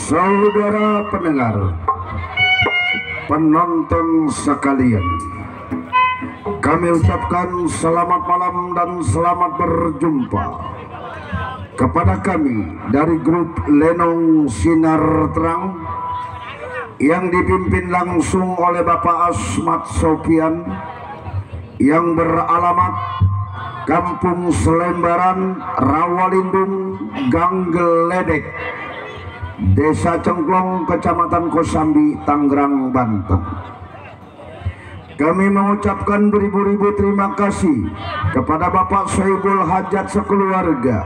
Saudara pendengar, penonton sekalian, kami ucapkan selamat malam dan selamat berjumpa kepada kami dari grup Lenong Sinar Terang yang dipimpin langsung oleh Bapak Asmat Sofian yang beralamat Kampung Selembaran, Rawalindung, Gang Geledek, Desa Cengklong, Kecamatan Kosambi, Tangerang, Banten. Kami mengucapkan beribu-ribu terima kasih kepada Bapak Sohibul Hajat sekeluarga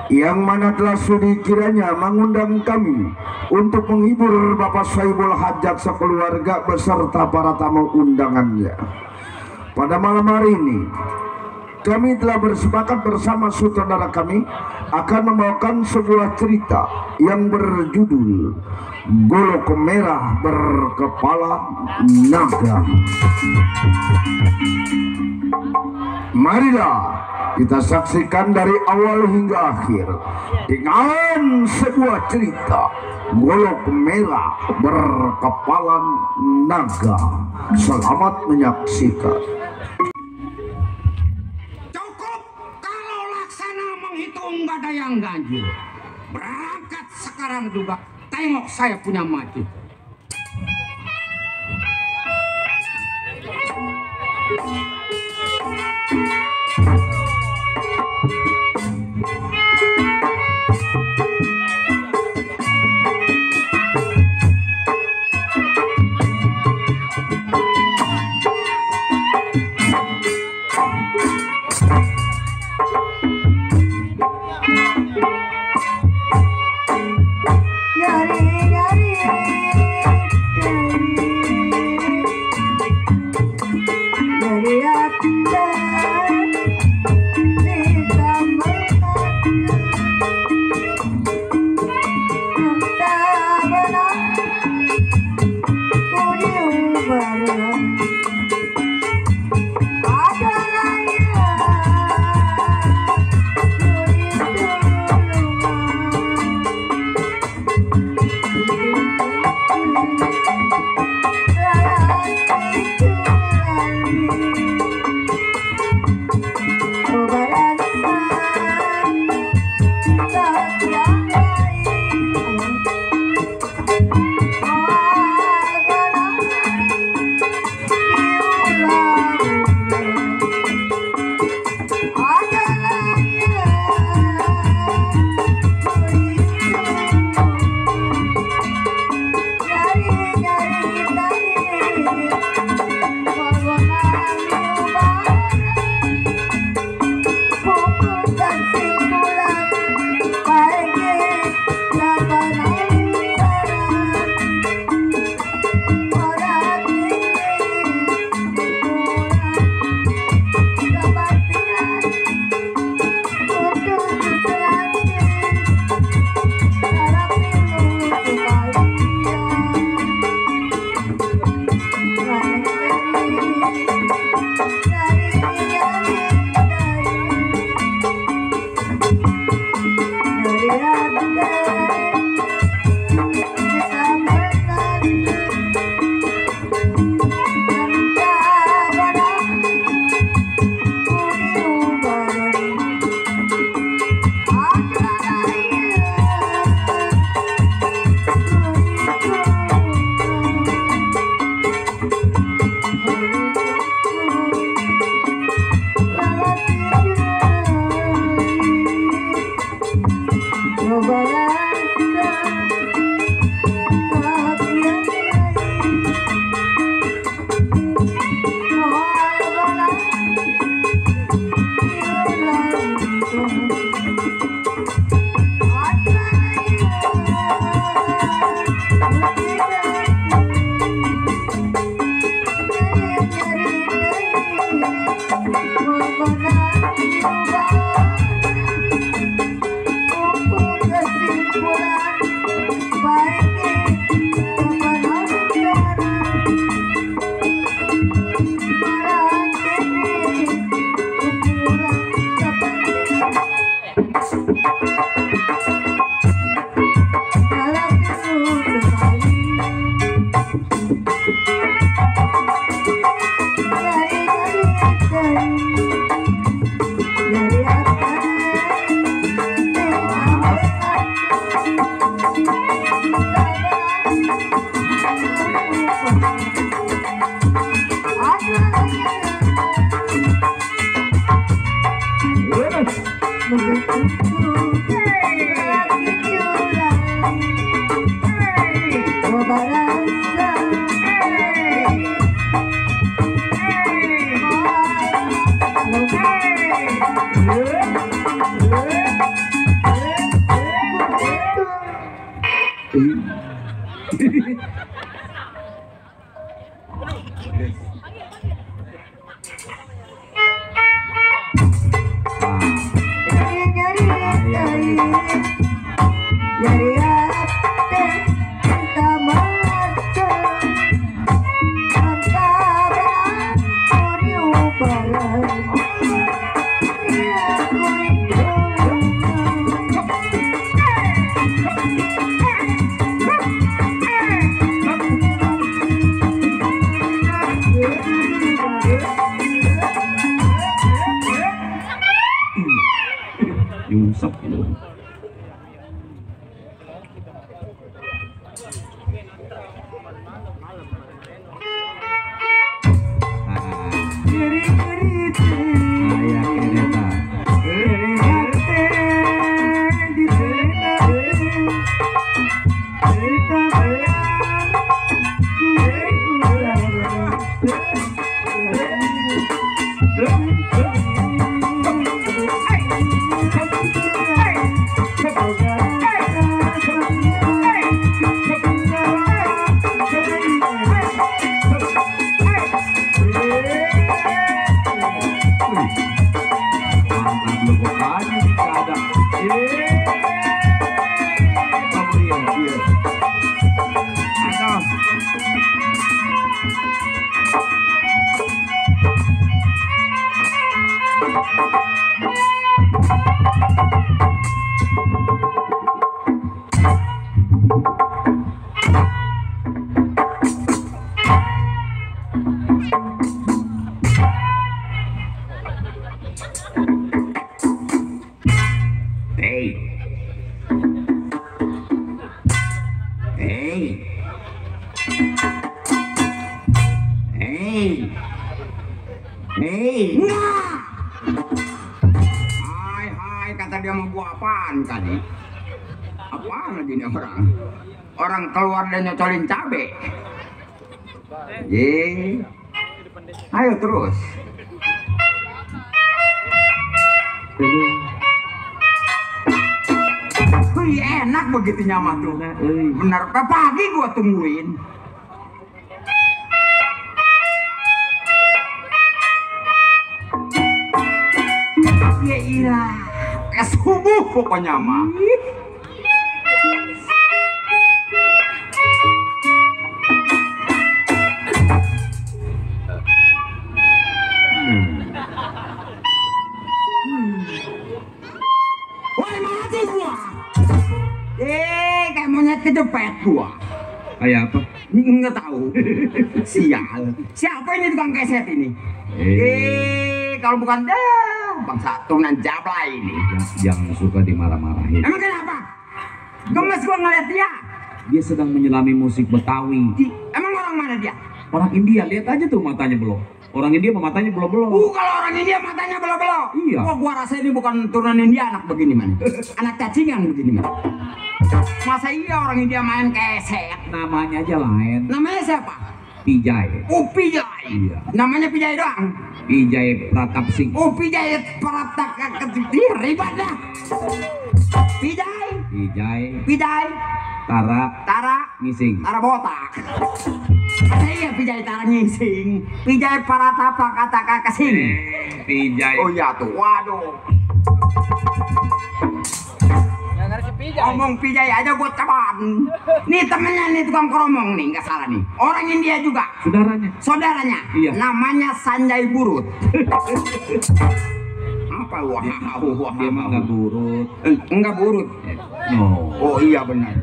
yang mana telah sudi kiranya mengundang kami untuk menghibur Bapak Sohibul Hajat sekeluarga beserta para tamu undangannya. Pada malam hari ini kami telah bersepakat bersama sutradara kami akan membawakan sebuah cerita yang berjudul Golok Merah Berkepala Naga. Marilah kita saksikan dari awal hingga akhir dengan sebuah cerita Golok Merah Berkepala Naga. Selamat menyaksikan. Nggak ada yang ganjil. Berangkat sekarang juga. Tengok saya punya maju. Dari hati Nyungsep itu. Ayah kereta. Hai, kata dia mau gua apaan kali? Apaan lagi ini orang? Orang keluar dan nyocolin cabe. Ayo terus. Wih, enak begitu nyama tuh. Bener, pagi gua tungguin. Ya iya, kayak subuh pokoknya mah. Woi, mati gua. Kayak monyet kejepit gua. Kayak apa? Nggak tahu. Sial. Siapa ini tukang keset ini? Kalau bukan bangsa turunan Jabla ini. Yang suka dimarah-marahin. Emang kenapa? Gemes gua ngeliat dia. Dia sedang menyelami musik Betawi. Emang orang mana dia? Orang India, lihat aja tuh matanya belum. Orang India matanya belum. Kalau orang India matanya belok-belok. Iya. Gua rasa ini bukan turunan India anak begini man. Anak cacingan begini man. Masa iya orang India main keset? Namanya aja lain. Namanya siapa? Pijay. Oh, Pijay. Iya. Namanya Pijay doang. Pijay Pratap Singh. Oh, Pijay Pratap ribet dah. Pijay Tara Ngising. Tara botak. Masa iya Pijay Tara ngising. Pijay Pratap kata kesing. Pijay. Oh iya tuh. Waduh. Ngomong Pijay aja buat kapan. Nih temennya nih tukang keromong nih, nggak salah nih. Orang India juga. Saudaranya. Iya. Namanya Sanjay Burut. Apa wah? Dia mah nggak burut. Enggak burut. No. Oh iya benar.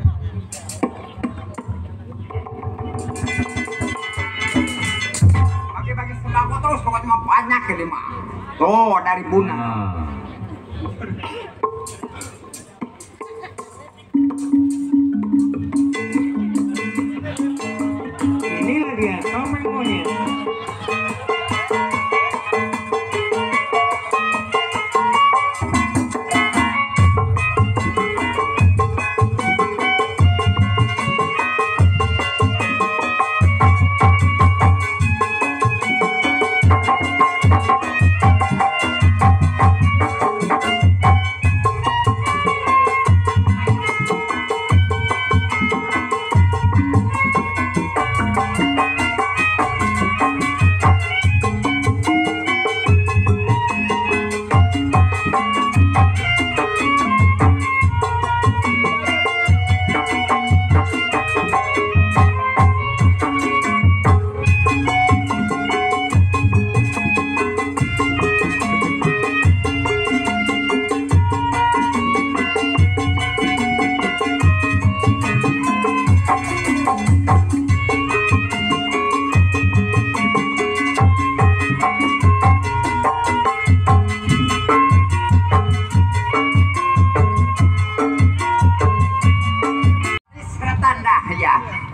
Bagi-bagi sembako terus pokoknya mau banyak ini mah. Tuh dari Buna. Ah. Inilah dia Tomeng Monyet.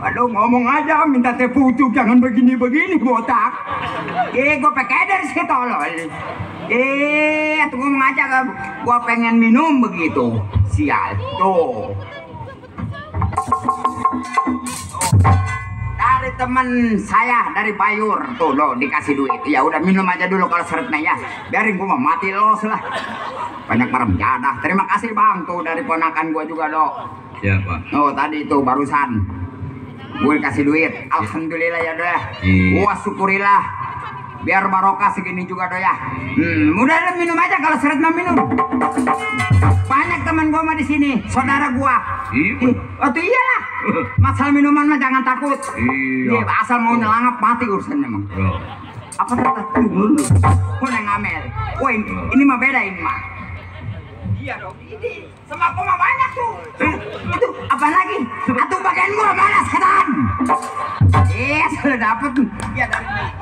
Aduh ngomong aja minta teh pucuk jangan begini-begini botak. Gue pakai dari si tolol. Tuh ngomong aja gua pengen minum begitu. Sial tuh. Dari teman saya dari Bayur tuh lo dikasih duit. Ya udah minum aja dulu kalau seretnya ya. Biarin gua mau mati los lah. Banyak merem jadah. Terima kasih bang tuh dari ponakan gua juga dok. Siapa? Oh tadi itu barusan gue kasih duit, alhamdulillah ya doya. Wah syukurilah, biar barokah segini juga doya. Udah minum aja kalau seret mah minum. Banyak teman gue mah di sini, saudara gue. Oh tuh iyalah, masalah minuman mah jangan takut. Iya. Asal mau nyelangap mati urusannya mah. Apa kata dulu? Gue ngamel. Wah ini mah beda ini mah. Iya dong, ini sembako mah banyak tuh. Itu apa lagi? Atuh bagian gua mana sekarang? Sudah dapet. Iya dari nang.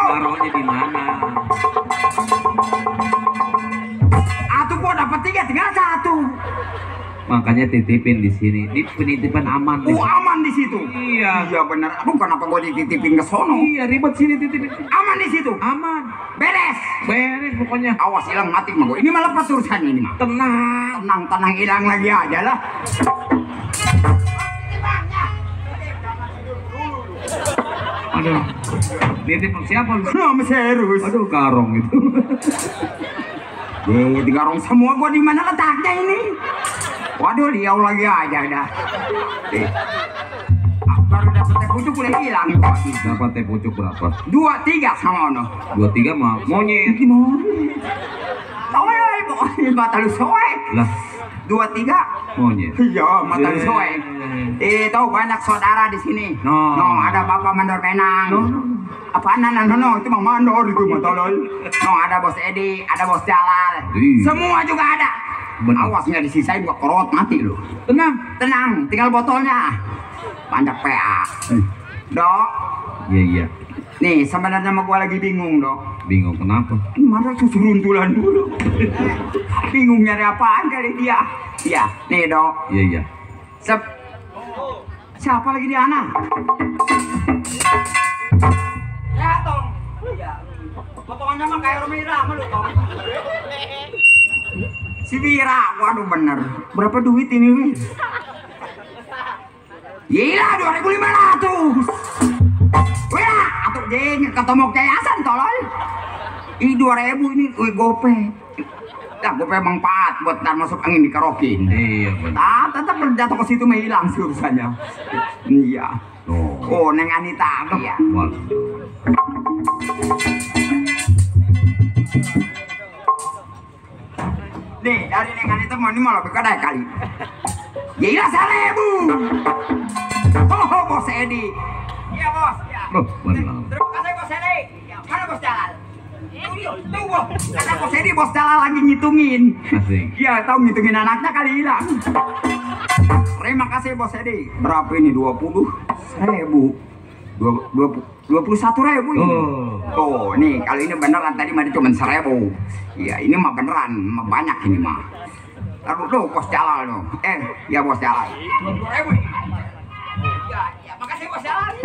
Taruhnya di mana? Atuh gua dapat 3 tinggal 1. Makanya titipin di sini. Di penitipan aman. Aman di situ. Iya. Iya benar. Aduh kenapa gua dititipin ke sono? Iya ribet sini titipin. Aman di situ. Aman. Beres. Beres pokoknya. Awas hilang mati mah gua. Ini malah lepas urusan ini mah. Tenang. Tenang hilang lagi aja lah. Aduh. Nitip siapa lu? Nama serius. Aduh karong itu. Di garong semua gua di mana letaknya ini? Waduh liau lagi aja dah. Baru dapat teh pucuk udah hilang. Dapat teh pucuk berapa? 2-3 sama ono. 2-3 mah monyet. Tolol pokoknya mata lu soek. Lah 2-3 monyet. iya mata lu soek. Tahu banyak saudara di sini. No, ada Bapak Mandor Penang. Apaan no, itu mah mandor itu mah tolol. No, ada Bos Edi, ada Bos Jalal. Semua juga ada. Awas nggak disisain gua korot mati lu. Tenang, tinggal botolnya. Banyak PA. Dok. Iya. Nih, sebenarnya mah gua lagi bingung, Dok. Bingung kenapa? Mana susu runtulan dulu. Bingung nyari apaan kali dia. Iya, nih, Dok. Iya. Siapa lagi di Ana? Ya, Tong. Iya. Potongannya mah kayak Romira, lu, Tong. Si Bira, waduh bener. Berapa duit ini, Win? Gila, 2.500. Wih, atuh jeng, ketemu yayasan tolol. Ini 2.000 ini, wih gope. Ya, gope emang paat buat ntar masuk angin dikerokin. Iya benar. Tetap jatuh ke situ mah hilang sih urusannya. Iya. Oh, Neng Anita. Iya. Waduh. Nih, dari Neng Anita mau ini malah lebih kedai kali. Gila 1.000. Oh, Bos Edi. Iya, Bos. Ya. Oh, benar. Terima kasih, Bos Edi. Ya, mana Bos Jalal? Tunggu, kata Bos Edi, Bos Jalal lagi ngitungin. Asik. Iya, tahu ngitungin anaknya kali hilang. Terima kasih Bos Edi. Berapa ini? 20.000. 21.000 ini. Oh, nih kalau ini beneran tadi mah cuma 1.000. Iya, ini mah beneran, mah banyak ini mah. Lalu tuh Bos Jalal tuh. Ya Bos Jalal. 20.000 ini. Ya, makasih Bos Jalal.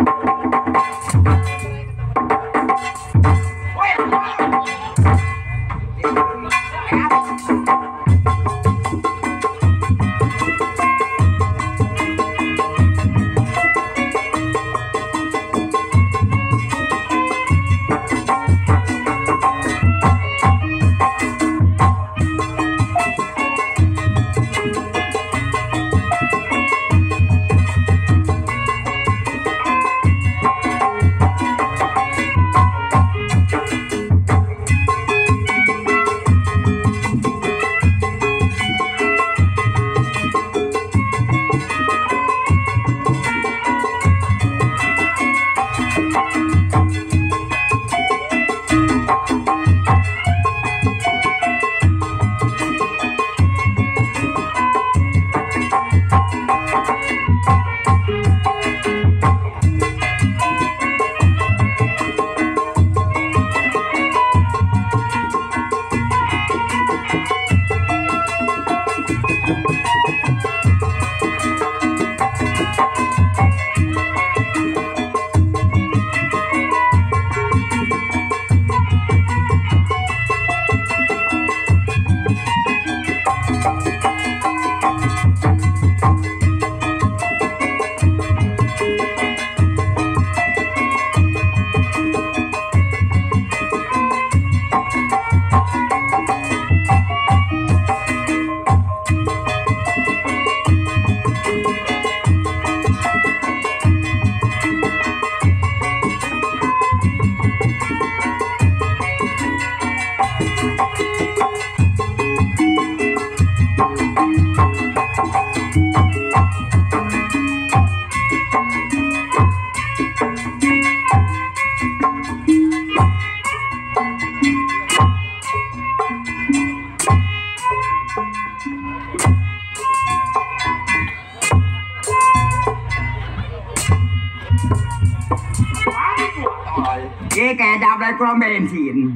Kayak jablay kurang bensin.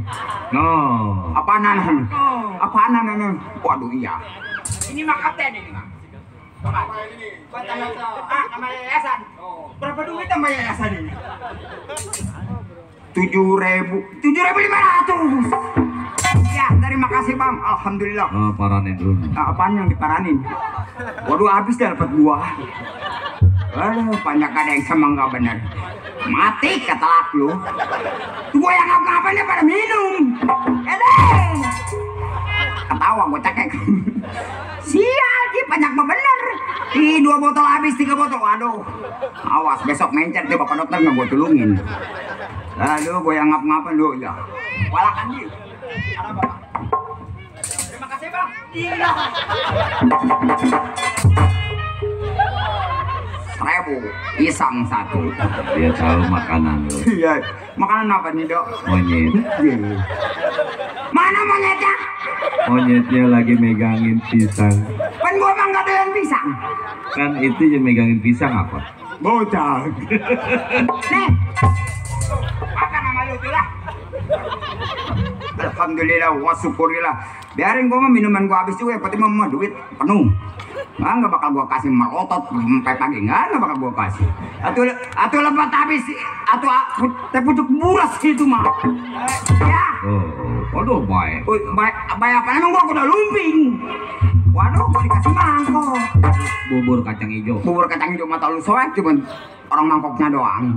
Oh. Apaan? Waduh iya. Ini mah kapten ini mah. Coba. Nama yayasan. Berapa duit tambah yayasan ini? 7.500. Ya, terima kasih Bang. Alhamdulillah. Oh, paranin dulu. Apaan yang diparanin? Waduh habis dah dapat buah. Aduh, banyak ada yang sama nggak bener. Mati kata laki lu. Tuh gua yang ngapa-ngapainnya pada minum. Ketawa gua cekek. Sial, dia banyak bener. 2 botol habis, 3 botol. Waduh. Awas besok mencet deh Bapak dokter nggak gua tulungin. Aduh, gua yang ngapa-ngapain lu ya. Walakan dia. Ada Bapak. Terima kasih Bang. Iya. 1.000 pisang 1. Dia tahu makanan lu. Iya, makanan apa nih Dok? Monyet. Mana monyetnya? Monyetnya lagi megangin pisang. Kan gua mah nggak doyan pisang. Kan itu yang megangin pisang apa? Bocah. Nih. Apa nama lu tuh lah? Alhamdulillah, wa syukurillah. Biarin gua mah minuman gua habis juga, yang penting mah duit penuh. Nggak bakal gua kasih melotot sampai pagi, nggak bakal gua kasih. Atuh lepat habis, atuh pucuk buras itu mah. Ya. Oh. Waduh, baik. Baik apa emang gua udah lumping. Waduh, gua dikasih mangkok. Bubur kacang hijau. Bubur kacang hijau mata lu soek cuman orang mangkoknya doang.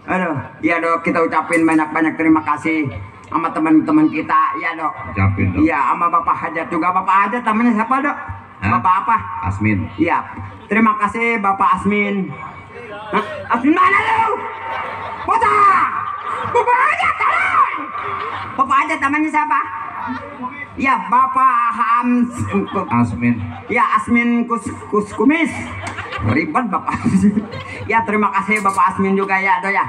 Aduh, iya dok, kita ucapin banyak-banyak terima kasih sama teman-teman kita, ya dok. Ucapin dok. Iya, sama Bapak Hajat juga. Bapak Hajat namanya siapa dok? Hah? Bapak apa? Asmin. Iya, terima kasih Bapak Asmin. Hah? Asmin mana lu? Bocah! Bapak Hajat, tolong! Bapak Hajat namanya siapa? Ya, Bapak Asmin. Ya, Asmin Kumis. Ribet Bapak Asmin. Ya, terima kasih Bapak Asmin juga ya, do ya.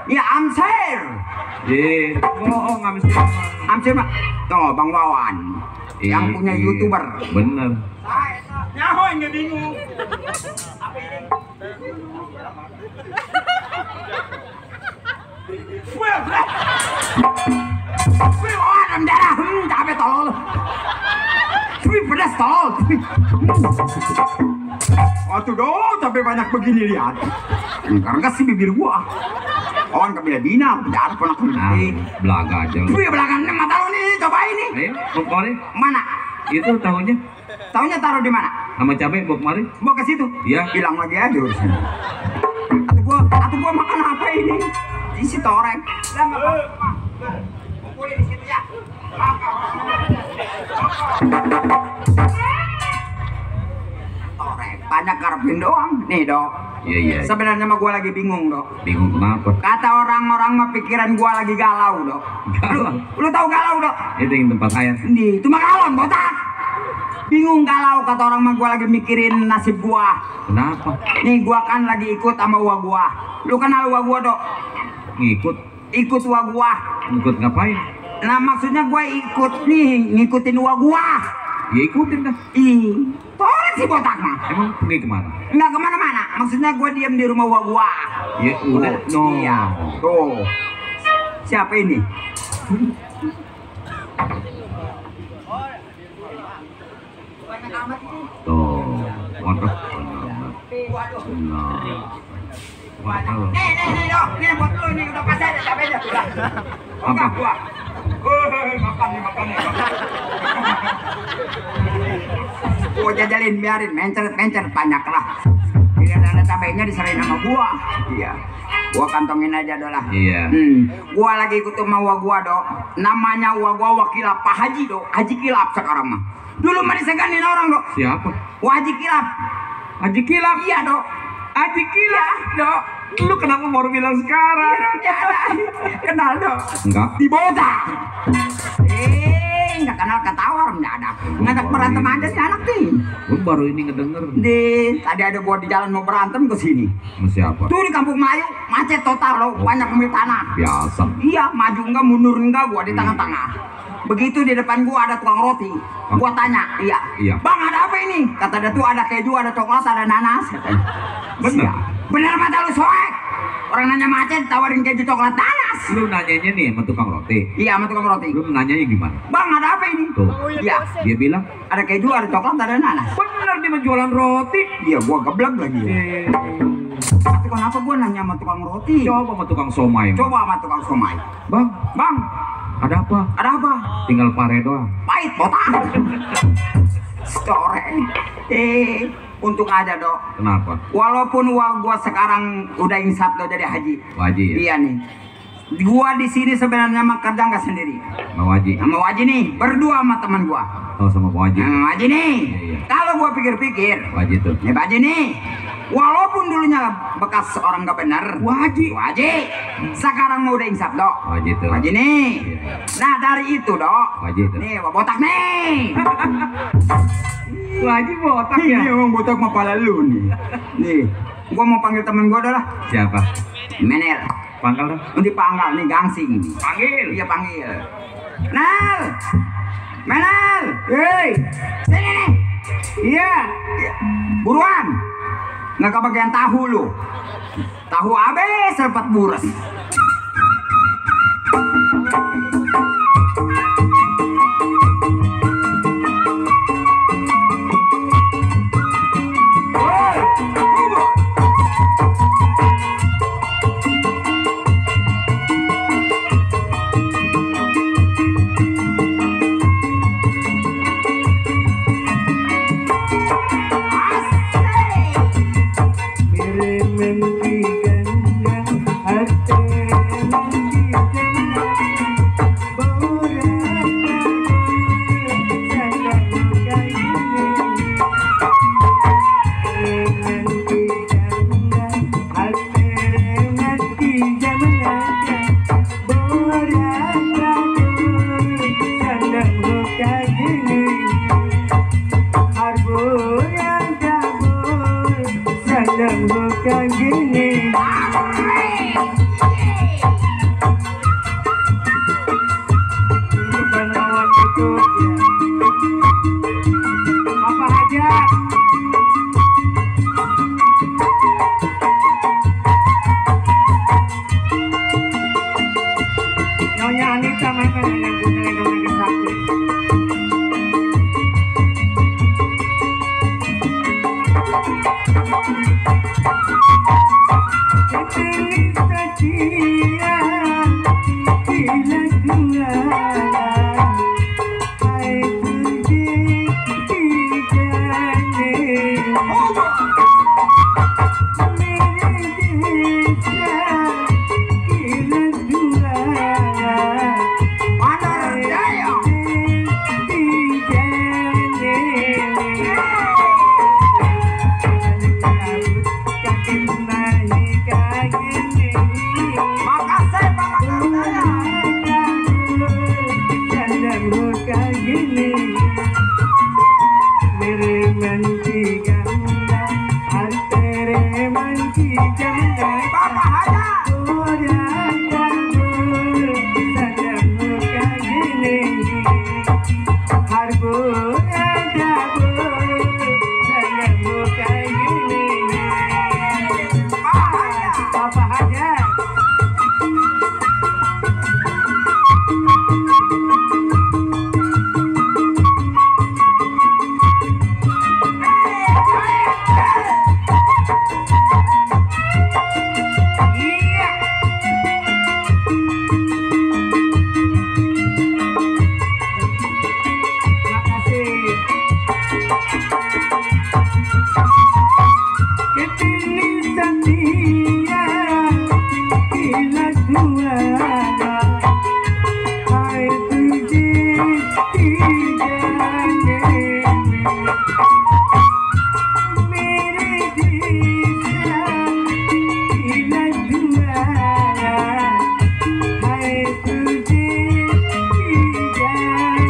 Ya, Amsir. Bohong Amsir. Amsir Pak. Tuh, Bang Wawan. Yang punya YouTuber. Bener. Nyaho yang bingung. Wih, orang darah, capek tolol. Wih, pedas tolol. Waduh dong, capek banyak begini lihat. Karena sih bibir gua. Kawan kabila bina, darah pernah kembali. Belaga aja. Wih, belakangnya mata lu nih, coba ini. Ayo, bawa kemari. Mana? Itu tahunya. Tahunya taruh di mana? Sama cabai bawa kemari. Bawa ke situ. Iya. Hilang lagi aja urusan. Atau gua makan apa ini? Isi toreng. Lah enggak apa-apa. Kumpulin di situ ya. Toreng, banyak karepin doang. Nih, Dok. Iya. Sebenarnya mah gua lagi bingung, Dok. Bingung kenapa? Kata orang-orang mah pikiran gua lagi galau, Dok. Galau? Lu tahu galau, Dok? Itu yang tempat air. Itu mah galon, botak. Bingung galau, kata orang mah gua lagi mikirin nasib gua. Kenapa? Nih gua kan lagi ikut sama uang gua. Lu kenal uang gua, Dok? Ngikut? Ikut uang gua. Ngikut ngapain? Nah maksudnya gua ikut nih ngikutin uang gua. Ya ikutin dah. Ih, tolong si botak mah. Emang pergi kemana? Nggak kemana-mana. Maksudnya gua diam di rumah uang gua. Ya udah. No. Iya. Tuh. Siapa ini? Tuh. Waduh. Nih, Dok. Nih buat lu nih udah pas aja cabenya sudah. Apa? Gua. Makan nih. Gua jajalin, biarin mencret banyak lah. Ini ada cabenya diserahin sama gua. Iya. Gua kantongin aja dolah. Iya. Gua lagi ikut sama gua, Dok. Namanya gua wakilap Pak Haji, Dok. Haji Kilap sekarang mah. Dulu mah diseganin orang, Dok. Siapa? Haji Kilap. Haji Kilap? Iya, Dok. Haji Kilap, Dok. Lu kenapa baru bilang sekarang? Kenal, Dok. Enggak. Di botak. Nggak kenal ketawa orang ada. Ngajak berantem aja sih anak nih. Gue baru ini ngedenger. Tadi ada gua di jalan mau berantem ke sini. Sama siapa? Tuh di Kampung Melayu macet total loh, banyak pemilik tanah. Biasa. Iya, maju enggak mundur enggak gua di tengah-tengah. Begitu di depan gua ada tukang roti. Gua tanya, iya. Bang ada apa ini? Kata dia tuh ada keju, ada coklat, ada nanas. Katanya. Bener? Siap. Bener mata lu soek. Orang nanya macet tawarin keju coklat nanas. Lu nanyanya nih sama tukang roti. Iya, sama tukang roti. Lu nanyanya gimana? Bang ada apa ini? Tuh. Iya. Dia bilang, Ada keju, ada coklat, ada nanas. bener dia menjualan roti. Iya, gua geblek lagi. Tapi kenapa gua nanya sama tukang roti? Coba sama tukang somai. Coba sama tukang somai. Bang, Ada apa? ada apa? Tinggal pare doang. Pahit botak. Store. Untung aja, Dok. Kenapa? Walaupun gua sekarang udah insaf do jadi haji. Waji ya? Iya nih. Gua di sini sebenarnya mah kerja nggak sendiri. Sama Waji. Sama Waji nih, berdua sama teman gua. Oh sama Waji. Waji nih. Iya. Kalau gua pikir-pikir, Waji tuh. nih Waji nih. Walaupun dulunya bekas orang nggak benar, Waji. Sekarang mau udah insaf, Dok. Waji tuh. Waji nih. Iya. Nah dari itu, Dok. Waji tuh. Nih, botak nih. Waji botak ya? Iya, emang botak mah pala lu nih. Nih, gua mau panggil temen gua dah lah. Siapa? Menel. Pangkal dah. Nanti panggal nih gangsing. Panggil. Iya panggil. Menel. Menel. Hei. Sini nih. Iya. Buruan. Nggak kebagian tahu lu. Tahu habis serpat buras. Sandang muka gini Harbor yang kabur Sandang muka gini Ini penawan betul ya Apa hajat Nyonya Anita mana yang punya Indonesia Sakti Keteli setia bila dua Hai tuji tigane Mere desa bila dua Mana daya? Makasih Bapak Daya. Bapak Haja. Bapak Haja. Iya. Makasih. Keteli setia bila dua Hai tuji tigane Mere desa bila dua Hai tuji tigane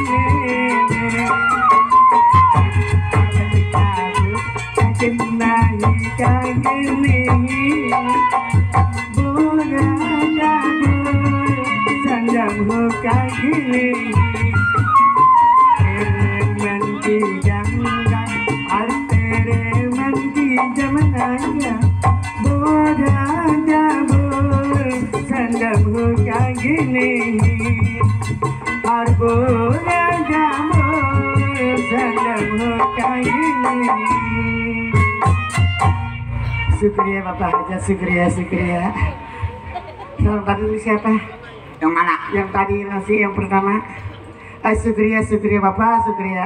Syukriya Bapak Haja, syukriya. Yang tadi siapa? Yang mana? Yang tadi nasi yang pertama. Syukriya Bapak, syukriya.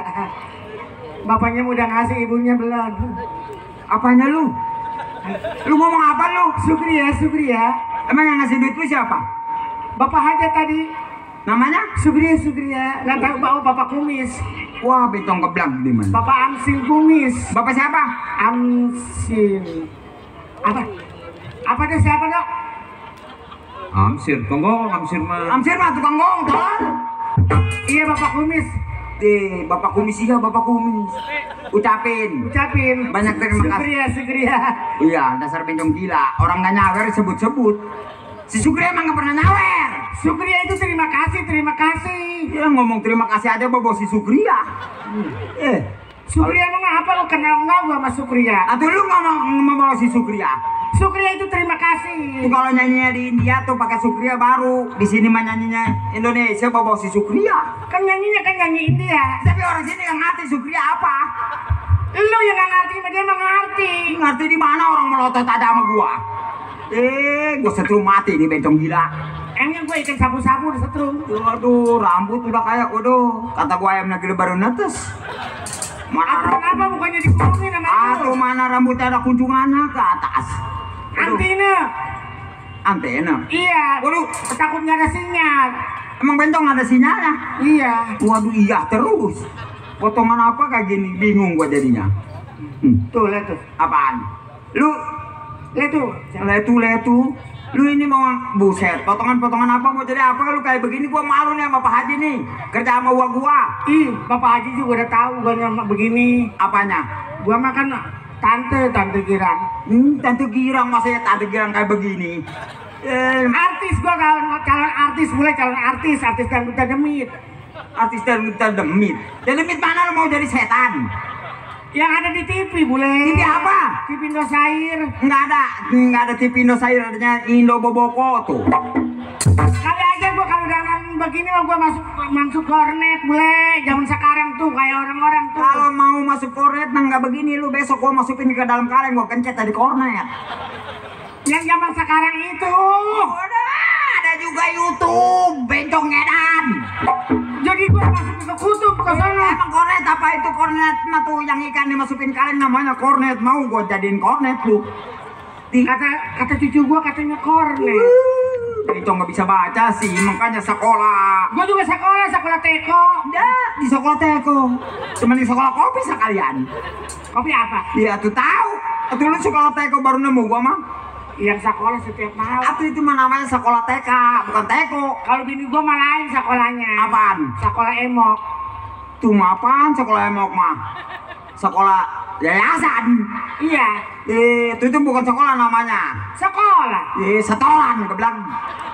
Bapaknya udah ngasih, ibunya belum. Apanya lu? Lu ngomong apa lu? Syukriya. Emang yang ngasih duit lu siapa? Bapak Haja tadi. Namanya? Syukriya. Nggak tahu bawa Bapak Kumis. Wah, betong keblak di mana? Bapak Amsin Kumis. Bapak siapa? Amsin. Apa dia siapa dok? Amsir, tonggong, amsir mah. Amsir mah tukang gong, tolong. Iya Bapak Kumis. Bapak Kumis, iya Bapak Kumis. Ucapin. Banyak terima kasih. Syukriya. Iya, dasar bencong gila. Orang nggak nyawer sebut-sebut. Si Sukri emang nggak pernah nyawer. Syukriya itu terima kasih. Ya ngomong terima kasih aja bawa si Sukri ya. Syukriya emang apa lu kenal nggak gua sama Syukriya? Atau lu ngomong bawa si Sukri ya? Syukriya itu terima kasih. Itu kalau nyanyinya di India tuh pakai Sukriya baru. Di sini mah nyanyinya Indonesia bawa si Sukriya. Kan nyanyinya kan nyanyi India. Tapi orang sini nggak ngerti Sukriya apa. Lu yang nggak ngerti, dia mah ngerti. Ngerti di mana orang melotot ada sama gua? Gua setrum mati nih bencong gila. Emangnya gue ikan sapu-sapu disetrum. Waduh, rambut udah kayak kata gua ayam negeri baru netes. Mana Kenapa bukannya dikurungin sama Aduh, mana rambutnya ada kunjungannya ke atas. Aduh, antena. Iya. Waduh, Takutnya ada sinyal. emang bentong ada sinyalnya? Iya. Waduh, iya terus. Potongan apa kayak gini, bingung gua jadinya. Tuh, lihat tuh. Apaan? Lu Lihat tuh. letu. Lu ini mau buset, potongan-potongan apa mau jadi apa lu kayak begini? Gua malu nih sama Pak Haji nih. Kerja sama gua. Ih, Bapak Haji juga udah tahu gua nyama begini. Apanya? Gua makan tante girang. Tante girang, masa ya tante girang kayak begini? Artis gua calon artis, mulai calon artis dangdutan demit. Artis dangdutan demit. Demit mana lu mau jadi setan? Yang ada di TV bule. TV apa? TV Indosiar. Nggak ada TV Indosiar, adanya Indo Boboko tuh. Kali aja gua kalau dalam begini mah gua masuk kornet bule. Zaman sekarang tuh kayak orang-orang tuh. Kalau mau masuk kornet mah nggak begini lu, besok gua masukin ke dalam kaleng, gua kencet tadi kornet. Yang zaman sekarang itu. Udah, ada juga YouTube, bencong edan. Jadi gua masuk ke kutub ke sana. Emang kornet apa itu? Kornet mah tuh yang ikan dimasukin kaleng namanya kornet. Mau gua jadiin kornet lu. Kata cucu gua katanya kornet. Bencong nggak bisa baca sih, makanya sekolah. Gua juga sekolah teko. Di sekolah teko. Cuman di sekolah kopi sekalian. Kopi apa? Iya tuh tahu. Atau lu sekolah teko baru nemu gua mah. Yang sekolah setiap malam. Atau itu mah namanya sekolah TK, bukan teko. Kalau bini gua mah lain sekolahnya. Apaan? Sekolah emok. Tuh mah apaan sekolah emok mah? Sekolah yayasan. Iya. Itu bukan sekolah namanya. Sekolah. Setoran kebelang.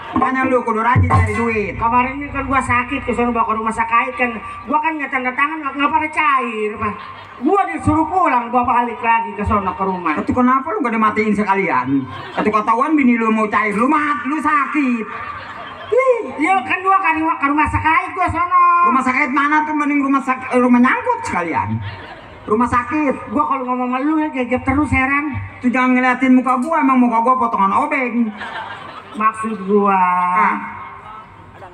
Makanya lu kudu rajin cari duit. Kemarin ini kan gua sakit, kesana bawa ke rumah sakit kan. Gua kan nggak tanda tangan, nggak pada cair, Pak. Gua disuruh pulang, gua balik lagi ke sana ke rumah. Itu kenapa lu gak dimatiin sekalian? Itu ketahuan bini lu mau cair, lu sakit. Iya kan gua ke rumah sakit gua sono. Rumah sakit mana tuh? Mending rumah nyangkut sekalian. Rumah sakit. Gua kalau ngomong sama lu ya gegep terus heran. Tuh jangan ngeliatin muka gua, emang muka gua potongan obeng. Maksud gua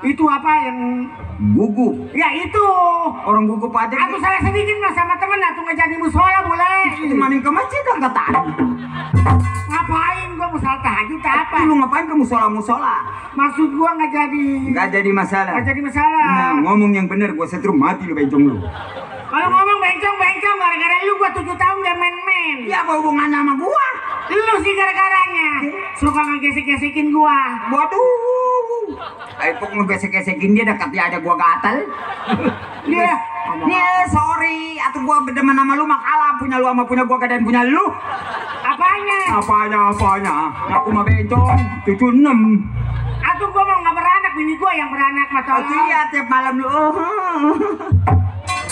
itu apa yang gugup? Ya itu. Orang gugup aja. Aku salah sedikit mah sama temen, aku nggak jadi musola boleh. Itu maning ke masjid angkatan. Ngapain gua musola tahajud apa? Lu ngapain ke musola? Maksud gua nggak jadi masalah. Nah, ngomong yang bener, gua setrum mati lu bencong lu. Kalau ngomong bencong gara-gara lu gua 7 tahun gak main-main. Ya apa hubungannya sama gua? Lu sih gara-garanya. Suka ngegesek-gesekin gua. Waduh. Ayo ngegesek-gesekin dia dekat dia aja gua gatal. Dia. Sorry, atau gua berdemen sama lu mah kalah, punya lu sama punya gua gadain punya lu. Apanya? Aku mah bencong, 76. Atau gua mau nggak beranak, bini gua yang beranak mah tolong. Iya, tiap malam lu.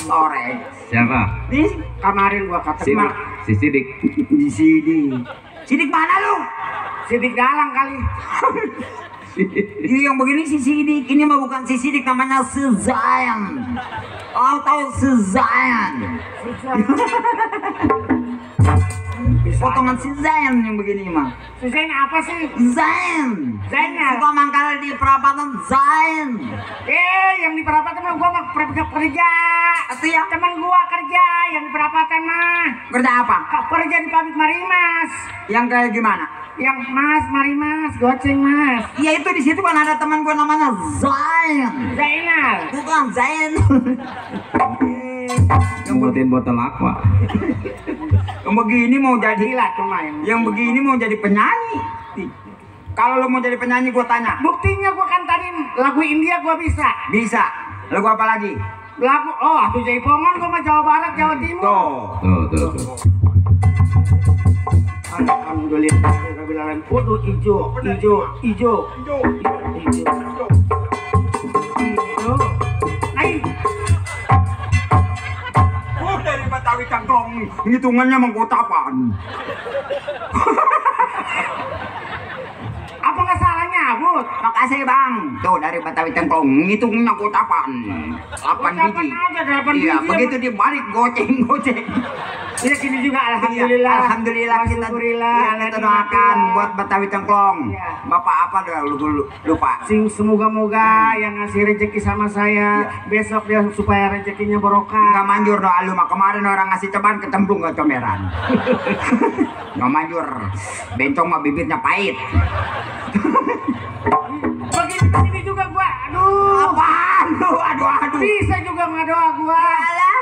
Sore. Siapa? Di kemarin gua kata Si Sidik. di sini. Sidik mana lu? Sidik dalang kali. Ini yang begini si Sidik, ini mah bukan si Sidik, namanya si Zayan. Oh, tahu si Zayan. Potongan si Zayan yang begini mah. Si Zain apa sih? Zayan. Zainal. Suka mangkal di perapatan Zayan. Yang di perapatan mah gua mah kerja. Itu ya? Teman gua kerja yang di perapatan mah. Kerja apa? Kerja di pabrik Marimas. Yang kayak gimana? Yang Marimas, goceng Mas. Ya itu di situ kan ada teman gua namanya Zayan. Zainal. Bukan Zayan. Yang buatin botol aqua. Yang begini mau jadi Gila cuma yang begini mau jadi penyanyi. Kalau lo mau jadi penyanyi gua tanya. Buktinya gua kantarin lagu India gua bisa. Bisa. Lagu apa lagi? Lagu aku Jaipongan gua mah Jawa Barat, Jawa Timur. Tuh. Alhamdulillah rabbil alamin. Waduh hijau. Dari Betawi Cangklong, hitungannya mengkotapan. Apa nggak salahnya, Bud? Makasih bang. Tuh dari Betawi Cangklong, ngitungnya kotapan. 8 biji. Aja 8 Iya, biji. begitu dibalik goceng. Ya gini juga alhamdulillah. Iya, alhamdulillah kita doakan buat Betawi Cangklong. Iya. Bapak apa dah lupa. Semoga-moga yang ngasih rezeki sama saya besok dia supaya rezekinya barokah. Nggak manjur doa lu mah. Kemarin orang ngasih ceban kecemplung ke comeran. Nggak manjur. Bencong mah bibirnya pahit. Begini juga gua. Aduh. Apaan lu? Aduh. Bisa juga nggak doa gua. Alah.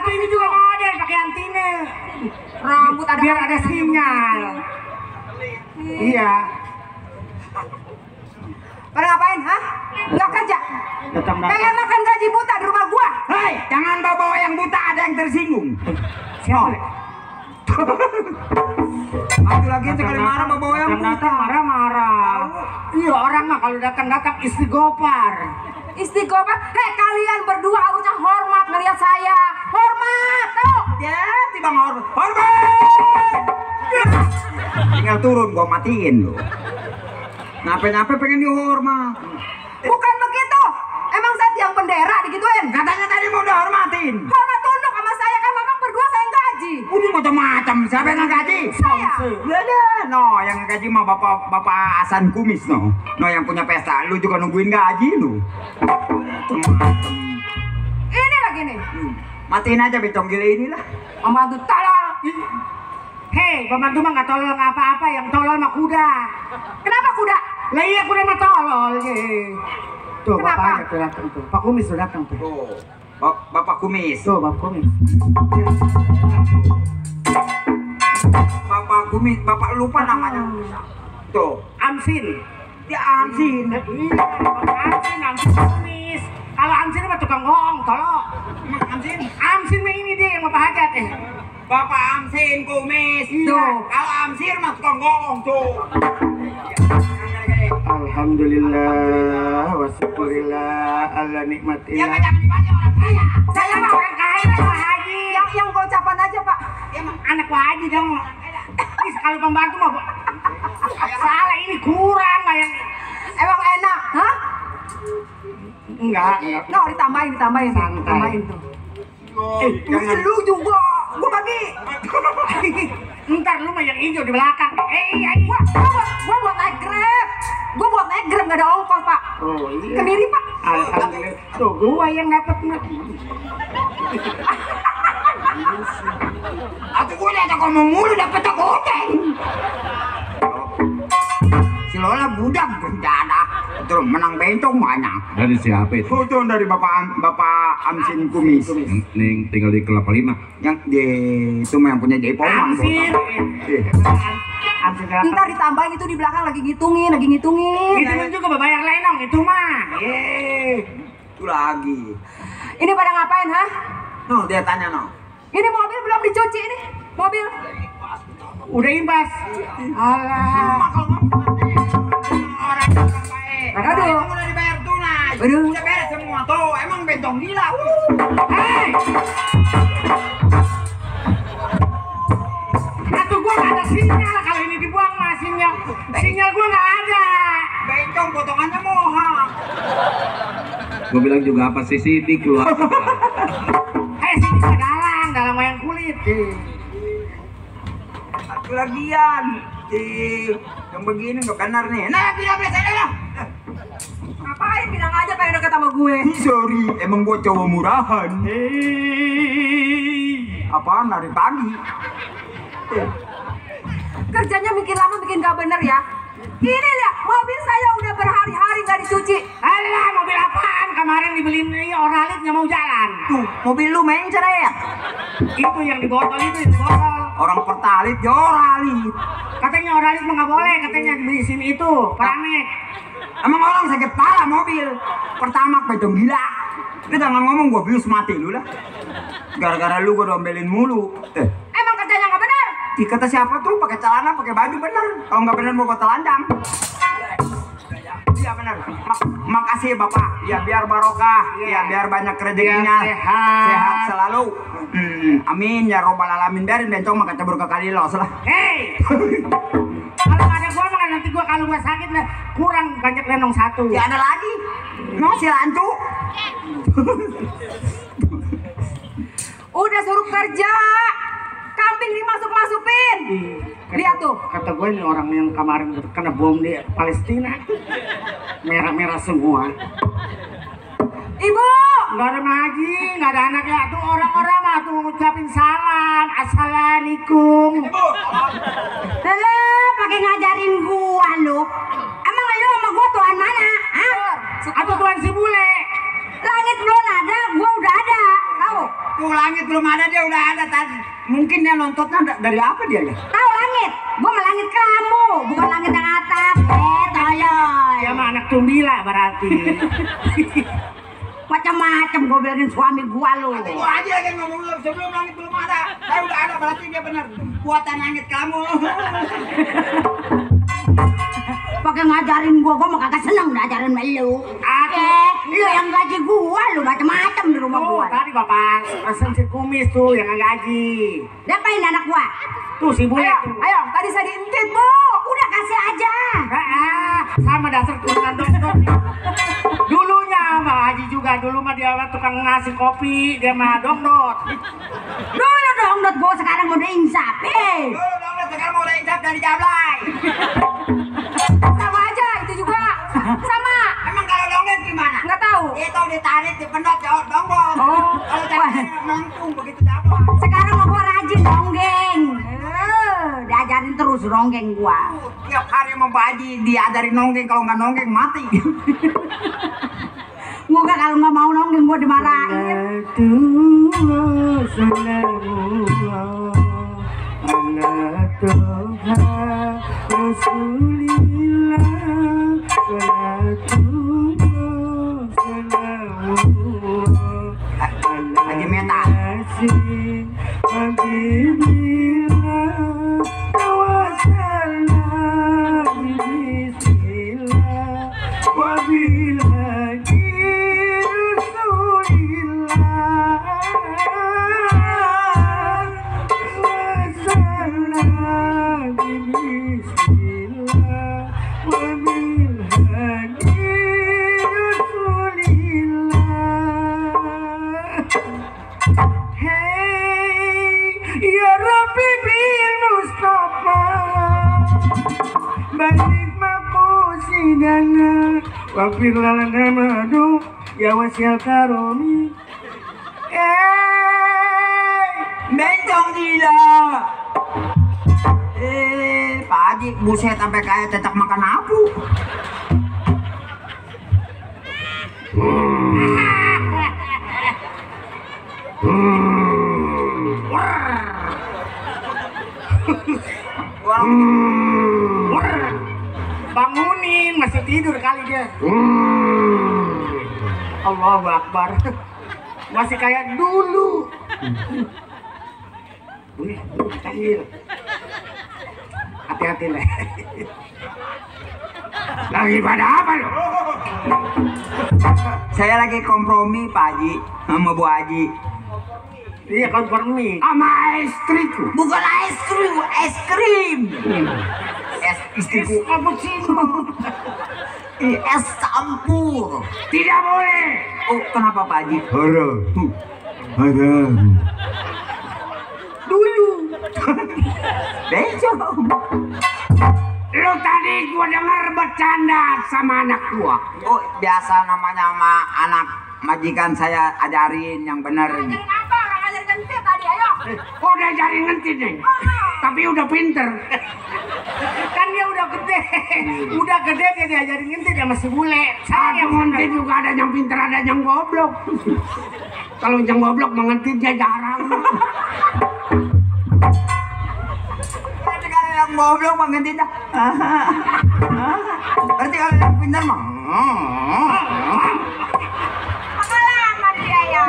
Rambut ada biar ada sinyal. Iya. Pada ngapain, hah? Nggak kerja? Datang. Pengen makan gaji buta di rumah gua? Hei, jangan bawa yang buta, ada yang tersinggung. Siapa? Satu lagi sekali marah bawa yang buta. Datang marah-marah. Iya, orang mah kalau datang istighfar. Istiqomah. Hei, kalian berdua harusnya hormat ngelihat saya. Hormat, tahu? Ya, tiba hormat. Tinggal turun, gua matiin lu. Ngapain-ngapain pengen dihormat. Bukan begitu. Emang saya tiang bendera digituin? Katanya tadi mau dihormatin. Hormat tunduk sama saya kan memang berdua saya yang gaji. Udah macam-macam, siapa yang gaji? Saya. Ada, no, yang gaji mah bapak Hasan Kumis no. No yang punya pesta, lu juga nungguin gaji lu. Macam-macam. Ini lagi nih. Matiin aja betong gile inilah. Pembantu tolol. Hei, pembantu mah nggak tolol apa-apa, yang tolol mah kuda. Kenapa kuda? Lah iya kuda mah tolol. Tuh, Kenapa? bapaknya tuh datang tuh. Pak Kumis tuh datang tuh. Tuh, Bapak Kumis. Tuh, Bapak Kumis. Bapak Kumis, Bapak lupa namanya. Tuh, Amsin. dia Amsin. Iya, Amsin Kumis. Kalau Amsin mah tukang bohong, tolong. Amsin. Amsin mah ini dia yang Bapak hajat Bapak Amsin Kumis. Tuh. Kalau Amsin mah tukang bohong tuh. Alhamdulillah wa syukurillah ala Ya nikmatillah. nggak jangan dibaca orang kaya. Saya mah orang kaya Pak Haji. Yang gocapan aja Pak. Anak Pak Haji dong. Ini sekali pembantu mah salah ini kurang kayak. Emang enak, hah? Enggak. No, ditambahin tuh. Jangan Lu juga, gua bagi. Ntar lu mah yang hijau di belakang. Gua buat naik Grab. Gua buat naik Grab nggak ada ongkos Pak. Oh iya. Kemiri Pak. Alhamdulillah. Tuh gua yang dapat mah. Aku udah tak ngomong mulu dapat tak hutang. Si Lola budak bencana. Terus menang bencong banyak. Dari siapa itu? Itu dari Bapak Amsin Kumis. Ning tinggal di Kelapa Lima. Yang itu mah yang punya Jepomang. Amsir. Amsir kelapa. Ntar ditambahin itu di belakang lagi ngitungin. Itu juga bayar lenong itu mah. Itu lagi. Ini pada ngapain, hah? No, dia tanya no. Ini mobil belum dicuci ini. Mobil. Udah imbas. Alah. Orang baik. Aduh. Kamu udah dibayar tunai. Aduh. Udah beres semua tuh. Emang bencong gila. Hei. Atuh gua nggak ada sinyal kalau ini dibuang mah sinyal. Sinyal gua nggak ada. Bencong potongannya mohak. Gue bilang juga apa sih sidik keluar. Hei sini dalang wayang kulit. Satu lagian. Yang begini nggak benar nih. Nah, bilang saya lah. Ngapain bilang aja pengen deket sama gue. Sorry, emang gua cowok murahan. Apaan dari pagi? Kerjanya mikir lama bikin gak bener ya. Ini lihat, mobil saya udah berhari-hari gak dicuci. Alah mobil apaan kemarin dibeliin ini Oralit nggak mau jalan. Tuh, mobil lu main cerai ya? Itu yang di botol itu yang di botol. Orang pertalit, ya oralit. Katanya Oralit mah nggak boleh katanya di sini itu Pramek. Emang orang sakit kepala mobil. Pertama pedong gila. Lu jangan ngomong gua bius mati lu lah. Gara-gara lu gua dombelin mulu. Emang kerjanya gak bener. Kata siapa tuh pakai celana, pakai baju bener. Kalau nggak bener mau gua telanjang. Iya bener. Makasih Bapak. Ya biar barokah. Ya biar banyak rezekinya. Sehat selalu. Amin ya robbal alamin. Biarin bencong makan cabur ke kali los lah. Hei. Kalau nggak ada gua mah nanti gua kalau gua sakit lah kurang banyak lenong satu. Ya ada lagi. Mau si lancu. Udah suruh kerja. Kambing dimasuk-masukin. Lihat tuh. Kata gue ini orang yang kemarin kena bom di Palestina. Merah-merah semua. Ibu. Nggak ada ngaji, nggak ada anak ya. Tuh orang-orang mah tuh ngucapin salam. Assalamualaikum. Lele, pakai ngajarin gua lu. Emang lu sama gua tuan mana? Hah? Atau tuan si bule. Langit belum ada, gua udah ada. Tahu? Tuh langit belum ada, dia udah ada tadi. Mungkin dia nontonnya dari apa dia ya? Tahu langit? Gua mah langit kamu, bukan langit yang atas. Toyoy. Ya mah anak tumbila berarti. Macam-macam gue bilangin suami gua lu. Gua aja lagi ngomong lu sebelum langit belum ada. Saya udah ada berarti dia benar. Buatan langit kamu. Pakai ngajarin gua mah kagak seneng ngajarin lu. Lu yang gaji gua lu macam-macam di rumah gua. Tadi bapak pesen si kumis tuh yang gaji. Diapain anak gua? Tuh si bule tuh. Ayo, tadi saya diintit, Bu. Udah kasih aja. Sama dasar turunan dokter. Dulunya Mbak Haji juga, dulu mah dia tukang ngasih kopi, dia mah dongdot. Dulu dongdot gua sekarang udah insap. Dulu dong, sekarang mau insap dari Jablay. Sama aja itu juga. Sama. Emang kalau dongdot gimana? Nggak tahu. Itu ditarik di pendot jauh dongdot. Oh. Kalau cari nangtung begitu Jablay. Sekarang mah gua rajin donggeng. Diajarin terus ronggeng gua. Tiap hari sama Pak Haji diajarin nonggeng, kalau nggak nonggeng mati. Gua kalau nggak mau nonggeng gua dimarahin. Haji Meta. Wafir lalana madu ya wasyal karomi. Bencong gila. Pak Haji, buset sampai kayak cecak makan apu. Bangunin, masih tidur kali dia. Allahu Akbar. Masih kayak dulu. Wih, kecil. Hati-hati lah. Lagi pada apa lo? Saya lagi kompromi Pak Haji sama Bu Haji. Iya, kompromi. Sama istriku. Bukan es krim, es krim. Es istriku. Es campur. Tidak boleh. Oh, kenapa Pak Haji? Haram. Haram. Dulu. Bencong. Lu tadi gua dengar bercanda sama anak gua. Oh, biasa namanya sama anak majikan saya ajarin yang benar. Ngajarin apa? Orang ngajarin kentit tadi, ayo. Udah cari ngentit nih. Tapi udah pinter. Kan dia udah gede. Udah gede dia diajarin ngintip ya masih bule. Satu ngentit juga ada yang pinter, ada yang goblok. Kalau yang goblok mengentitnya jarang. Berarti kalau yang goblok mengganti dah. Berarti kalau yang pintar mah. Pengalaman dia ya.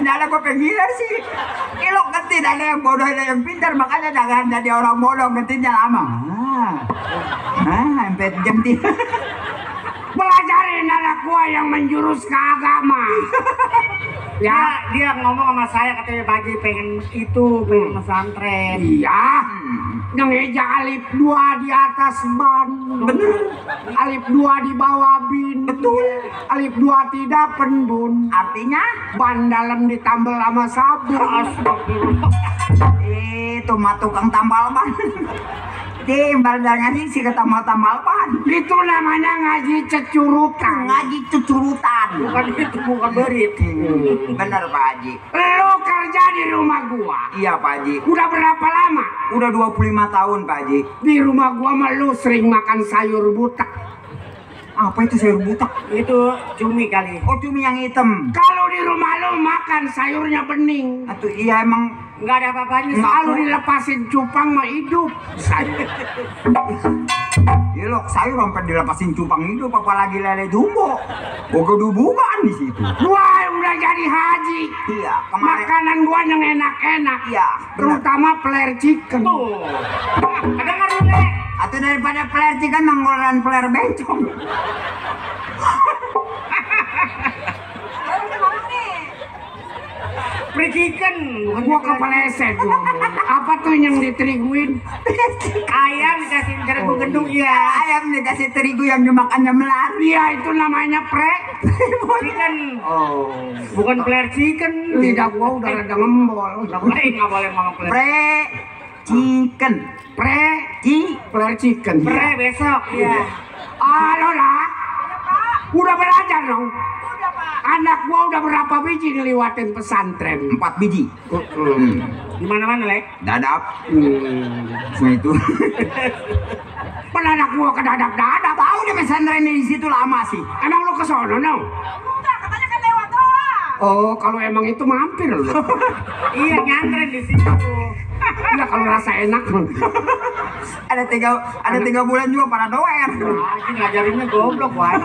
Nggak ada gue penghilar sih. Ilok ganti ada yang bodoh ada yang pintar, makanya jangan jadi orang bodoh gantinya lama. Sampai jam 3. Pelajarin anak gua yang menjurus ke agama. Ya, dia ngomong sama saya katanya Baji pengen pengen pesantren. Iya. Ngeja alif 2 di atas ban. Bener. Alif 2 di bawah bin. Betul. Alif 2 tidak penbun. Artinya Ban dalam ditambal sama sabun. itu mah tukang tambal ban. Timbal dan ngaji sih ketambal-tambal ban. Itu namanya ngaji cecurutan. Ngaji cucurutan. Bukan itu, bukan berit. Bener Pak Haji. Lo kerja di rumah gua. Iya Pak Haji. Udah berapa lama? Udah 25 tahun Pak Haji. Di rumah gua mah lu sering makan sayur butak. Apa itu sayur butak? Itu cumi kali. Oh, cumi yang hitam. Kalau di rumah lo makan sayurnya bening. Atau iya emang Nggak ada apa-apanya. Kalau dilepasin cupang mah hidup. Sayur. ya lo sayur sampai dilepasin cupang hidup apalagi lele dumbo. Bogo dubukan di situ. Wah, udah jadi haji. Iya, kemarin. Makanan gua yang enak-enak. Iya, benar. Terutama flare chicken. Tuh. Ada nggak dulu? Atau daripada peler chicken manggolan peler bencong. Free chicken. Gua kepeleset gua. Apa tuh yang diteriguin? Ayam dikasih terigu gendung ya. Ayam dikasih terigu yang dimakannya melar. Iya, itu namanya Chicken. Oh, Bukan flare chicken. lidah gua udah rada ngembol. Nggak boleh ngomong flare. pre chicken. Flare chicken. Pre besok. Iya. Halo lah. Udah belajar dong. Anak gua udah berapa biji ngeliwatin pesantren? 4 biji. Di mana-mana, Lek. Dadap. Semua itu. Mana anak gua ke dadap-dadap? Tahu deh pesantren di situ lama sih. Emang lu ke sono, no? Katanya kan lewat doang. Oh, kalau emang itu mampir lu. Iya, nyantren di situ. Ya kalau rasa enak. Ada 3 bulan juga pada doer. Lagi ngajarinnya goblok, wah.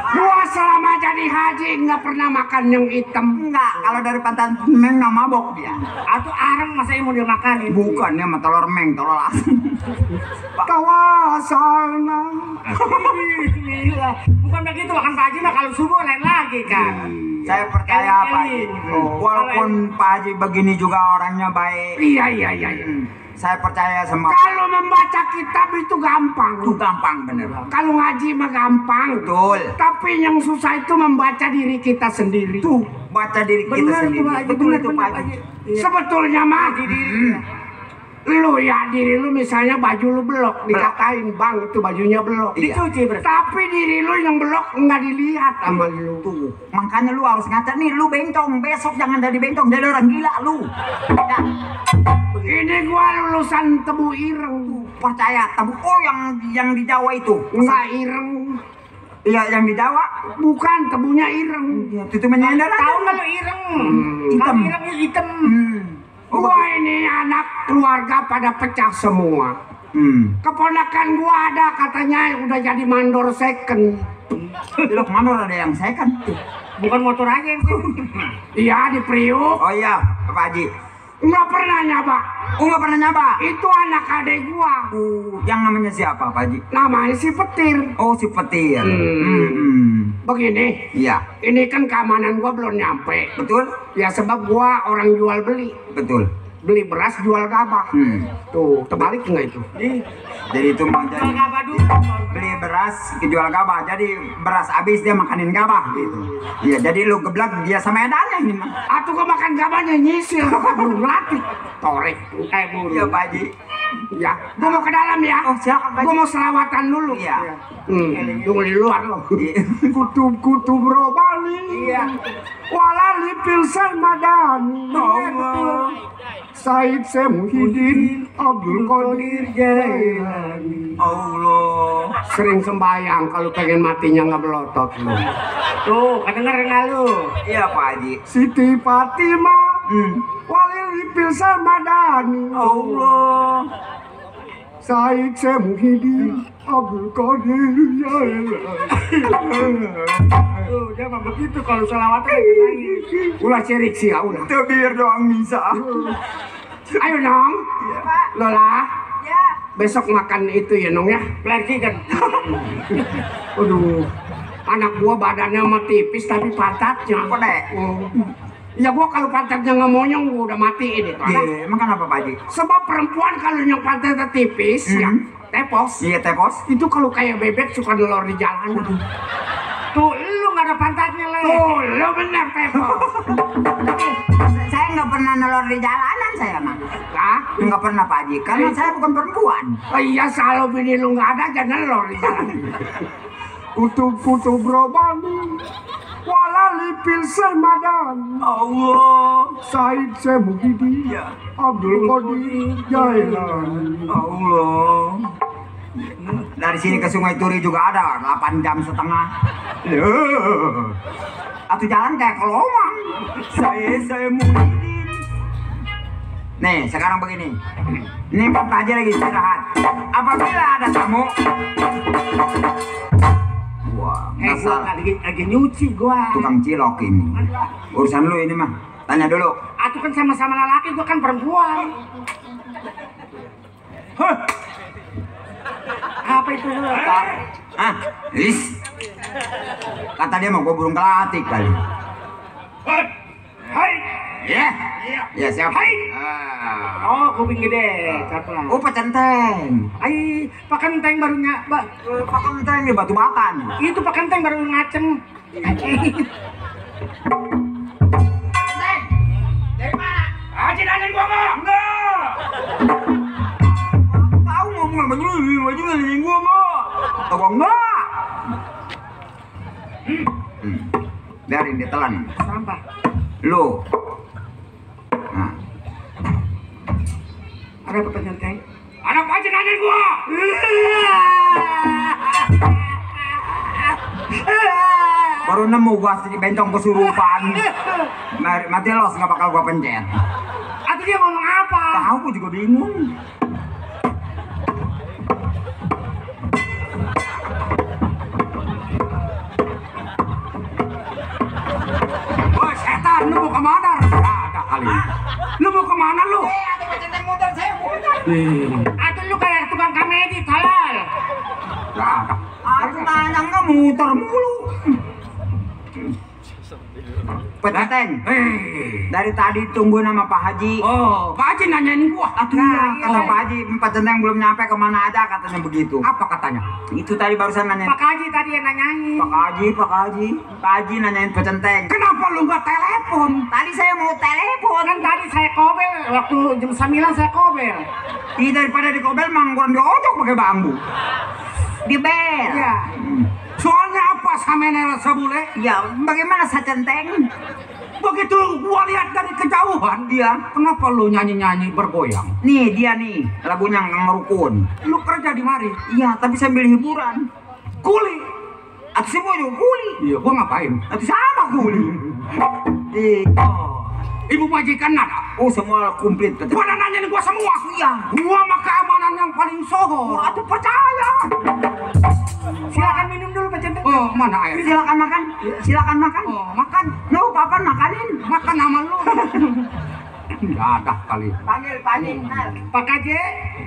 Gua selama jadi haji nggak pernah makan yang hitam. Enggak, kalau dari pantan meng nggak mabok dia. Atau arang masa mau dia makanin? Bukan, dia mah telur meng, telur asin. Kawasana. Gila. Bukan begitu makan Pak Haji mah kalau subuh lain lagi kan. Saya percaya Pak Haji. Walaupun Pak Haji begini juga orangnya baik. Iya. Saya percaya sama. Kalau membaca kitab itu gampang. Itu gampang bener. Kalau ngaji mah gampang. Betul. Tapi yang susah itu membaca diri kita sendiri. Tuh, baca diri kita Bener sendiri. tuh, Pak Haji, Betul bener, itu bener, Pak Pak Haji. Haji. Sebetulnya mah lu ya diri lu misalnya baju lu belok dikatain bang itu bajunya belok. Iya. Dicuci berarti. Tapi diri lu yang belok nggak dilihat sama lu. Tuh, makanya lu harus ngaca nih, lu bencong, besok jangan jadi bencong, jadi orang gila lu. Ya, Ini gua lulusan Tebu Ireng. percaya, tabu. Oh, yang di Jawa itu. Nggak ireng. Iya, yang di Jawa. Bukan, tebunya ireng. Ya, itu menyender Tahu nggak lu ireng? hitam. Kalau ireng hitam. Gua ini anak keluarga pada pecah semua. Keponakan gua ada katanya udah jadi mandor second. Lu kemana ada yang second? Bukan motor aja yang sih. Iya di Priuk. Oh iya, Pak Haji. Nggak pernah nyaba. Oh, nggak pernah nyaba. Itu anak adek gua. Yang namanya siapa, Pak Haji? Namanya si Petir. Oh, si Petir. Begini, Iya, ini kan keamanan gua belum nyampe. betul? Ya sebab gua orang jual beli. Betul. Beli beras jual gabah. Tuh, terbalik nggak itu? Jadi itu mau jadi Gabah dulu. beli beras jual gabah. Jadi beras habis dia makanin gabah gitu. Iya, jadi lu geblak dia sama edannya ini mah. Atau gua makan gabahnya nyisil, makan burung latih. Torek, kayak Iya, burung. Pak Haji. Ya, gua mau ke dalam ya. Oh, silakan, Pak Gua Haji. mau selawatan dulu. Iya. Tunggu di luar loh. Iya. Kutub-kutub robali. Iya. Walali pilsen madani. Allah. Said Semuhidin Abdul Qadir Jailani. Allah. Sering sembayang kalau pengen matinya nggak belotot lu. Tuh, kedenger nggak lu? Iya, Pak Haji. Siti Fatimah Walili Pilsen madani. Allah. Said Semuhidin Abdul Qadir Jailani. Tuh, dia mah begitu kalau selawatan nangis. Ulah cerik sih ya ulah. Itu biar doang bisa. Ayo Nong. Lola. Ya. Besok makan itu ya Nong ya. Flare chicken. Aduh. Anak gua badannya mah tipis tapi pantatnya. Kok dek? Ya gua kalau pantatnya nggak monyong gua udah matiin itu. Iya, emang kenapa, Pak Haji? Sebab perempuan kalau yang pantatnya tipis ya tepos. Iya, tepos. Itu kalau kayak bebek suka nelor di jalan. Tuh, lu nggak ada pantatnya, Le. Tuh, lo bener tepos. Saya nggak pernah nelor di jalanan saya mah. Lah, Nggak pernah, Pak Haji, karena saya bukan perempuan. oh iya selalu bini lu nggak ada jangan nelor di jalan. Kutub-kutub robani Walali pilsen madani. Allah. Said Semuhidin Iya. Abdul Qadir Jailani. Allah. Dari sini ke Sungai Turi juga ada 8,5 jam. Loh. Atau jalan kayak kelomang. Saya Muhyiddin. Nih, sekarang begini. Ini Pak Haji lagi istirahat. Apabila ada tamu, wah, nggak salah. Lagi nyuci gua. Tukang cilok ini. Urusan lu ini mah. Tanya dulu. Atuh kan sama-sama lelaki, gua kan perempuan. Huh. Apa itu? Ah, is. Kata dia mau gua burung kelatik kali. Hai. Ya. Ya siap. Hai. Ah. Oh, kuping gede. Cakep. Oh, pacenteng. Ai, Pak Kenteng barunya, Mbak. Pak Kenteng di Batu Batan. Itu Pak Kenteng baru ngaceng. Dari mana? Haji nanyain gua enggak. Tahu ngomong baju ngeliling gua enggak. Tahu enggak? Biarin ditelan. Sampah. Lu. Nah. Ada Pak Kenteng? Ada Pak Haji nanyain gua. Baru nemu gua di bencong kesurupan. Mati los nggak bakal gua pencet. Atau dia ngomong apa? Tahu gua juga bingung. Woi setan, lu mau kemana? Ada kali. Lu mau kemana lu? Ada pacenteng motor saya muter. Atau lu kayak tukang komedi, tolol. Gak ada. Aku tanya nggak muter mulu. Pacenteng. Dari tadi tunggu nama Pak Haji. Oh, Pak Haji nanyain gua. Aduh, kata Pak Haji, Pacenteng belum nyampe kemana aja katanya begitu. Apa katanya? Itu tadi barusan nanyain. Pak Haji tadi yang nanyain. Pak Haji nanyain Pacenteng. Kenapa lu nggak telepon? Tadi saya mau telepon. Kan tadi saya kobel, waktu jam 9 saya kobel. Ih, daripada di kobel mangguran diojok pakai bambu. Di bel. Iya. Soalnya apa samenel sebule? Ya, bagaimana Sacenteng? Begitu gua lihat dari kejauhan dia, kenapa lu nyanyi-nyanyi bergoyang? Nih dia nih, lagunya ngerukun. Lu kerja di mari? Iya, tapi sambil hiburan. Kuli. Atau semua juga kuli. Iya, gua ngapain? Atau sama kuli. Oh, ibu majikan ada? Oh, semua komplit. Pada nanyain gua semua. Iya. Gua mah keamanan yang paling sohor. Atau percaya. Silakan minum dulu Pak Centeng. Oh, mana air? Silakan makan. Silakan makan. Oh, makan. No, papan makanin. Makan sama lu. Enggak ada kali. Panggil Pak Haji. Pak Haji,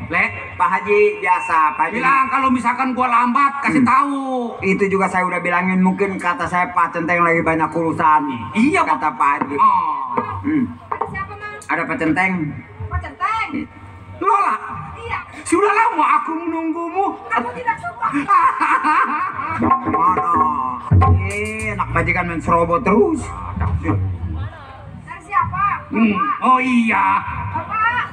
Le, Pak Haji biasa, Pak Haji. bilang kalau misalkan gua lambat kasih tahu. Itu juga saya udah bilangin, mungkin kata saya Pak Centeng lagi banyak urusan. Iya, kata Pak Haji. Oh. Siapa, Mang? Ada Pak Centeng. Pacenteng. Lola. Iya. Sudah lama aku menunggumu. Aku tidak suka. Mana? Anak majikan main serobot terus. Dari siapa? Oh iya. Bapak.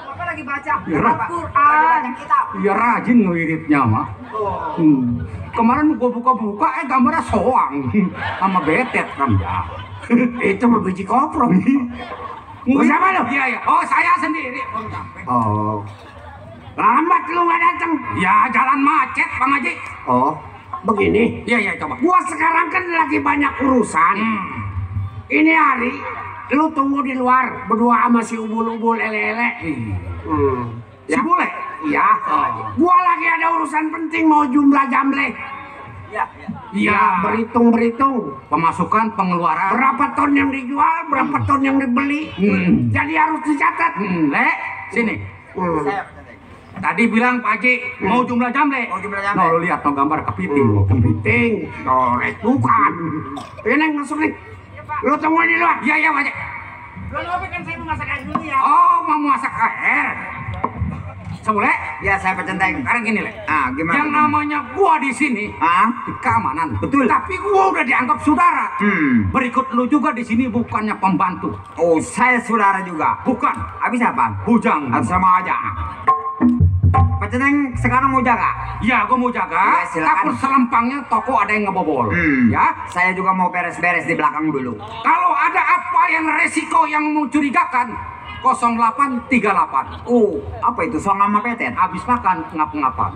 Bapak lagi baca Ya, Al-Quran. Kitab. Ya rajin ngewiritnya mah. Kemarin gua buka-buka gambarnya soang sama betet kan ya. Itu mah biji koprong. Siapa lu? Iya ya. Oh saya sendiri. Oh. Lambat lu nggak datang. Ya jalan macet Bang Haji. Oh. Begini. Iya iya coba. Gua sekarang kan lagi banyak urusan. Ini hari lu tunggu di luar berdua sama si ubul-ubul ele-ele. Si bule? Iya. Gua lagi ada urusan penting mau jumlah jamle. Iya, berhitung-berhitung pemasukan, pengeluaran, berapa ton yang dijual, berapa ton yang dibeli. Jadi harus dicatat. Le, sini. Tadi bilang Pak Haji mau jumlah jamle. Mau jumlah jamle. No, lu lihat no gambar kepiting, kepiting. Corek bukan. Ini masuk nih. Lu tunggu di luar. Iya, iya, Pak Haji. Lu kan saya mau masak air dulu ya. Oh, mau masak air. Sebule? Ya, saya Pak Centeng. Sekarang gini, Le. Ah, gimana? Yang namanya gua di sini di keamanan. Betul. Tapi gua udah dianggap saudara. Berikut lu juga di sini bukannya pembantu. Oh, saya saudara juga. Bukan. Habis apa? Bujang. Habis sama aja. Pak Centeng sekarang mau jaga? Ya, gua mau jaga. Ya, silakan. Takut selempangnya toko ada yang ngebobol. Ya. Saya juga mau beres-beres di belakang dulu. Kalau ada apa yang resiko yang mencurigakan, 0838. Oh, apa itu? Song sama petet? Habis makan ngap-ngapan.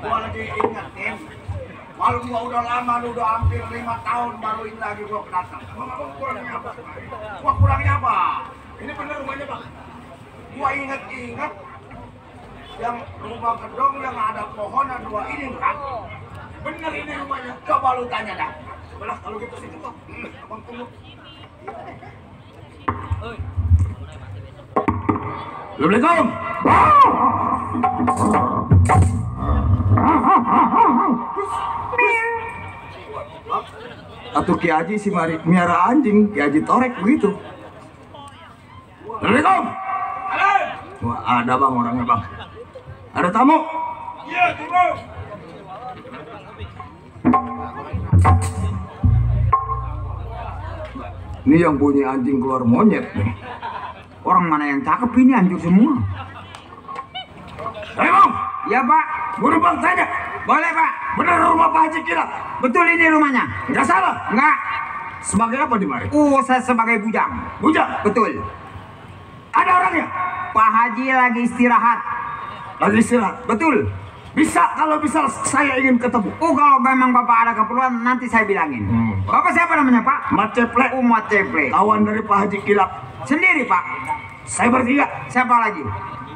Gua lagi ingetin, walau gua udah lama, udah hampir 5 tahun baru ini lagi gua datang. Kurangnya apa? Gua kurangnya apa? Ini bener rumahnya bang. Gua inget-inget yang rumah gedong yang ada pohonan 2 ini kan. Bener ini rumahnya. Coba lu tanya dah. Belah kalau gitu situ tuh. Abang tunggu. Assalamualaikum. Atau Ki Haji si miara anjing, Ki Haji Torek begitu. Assalamualaikum. Wah, ada bang orangnya bang. Ada tamu. Iya, tunggu. Ini yang punya anjing keluar monyet nih. Orang mana yang cakep ini hancur semua. Hei bang, Ya Pak, buru bang tanya. boleh Pak. Bener rumah Pak Haji Kilat? Betul ini rumahnya? Nggak salah. Enggak. Sebagai apa di mari? Saya sebagai bujang. Bujang. Betul. Ada orangnya? Pak Haji lagi istirahat. Lagi istirahat. Betul. Bisa, kalau bisa saya ingin ketemu. Kalau memang Bapak ada keperluan nanti saya bilangin. Bapak siapa namanya Pak? Mat Ceplek, Umat Ceple. kawan dari Pak Haji Kilat. Sendiri Pak. Saya bertiga. Siapa lagi?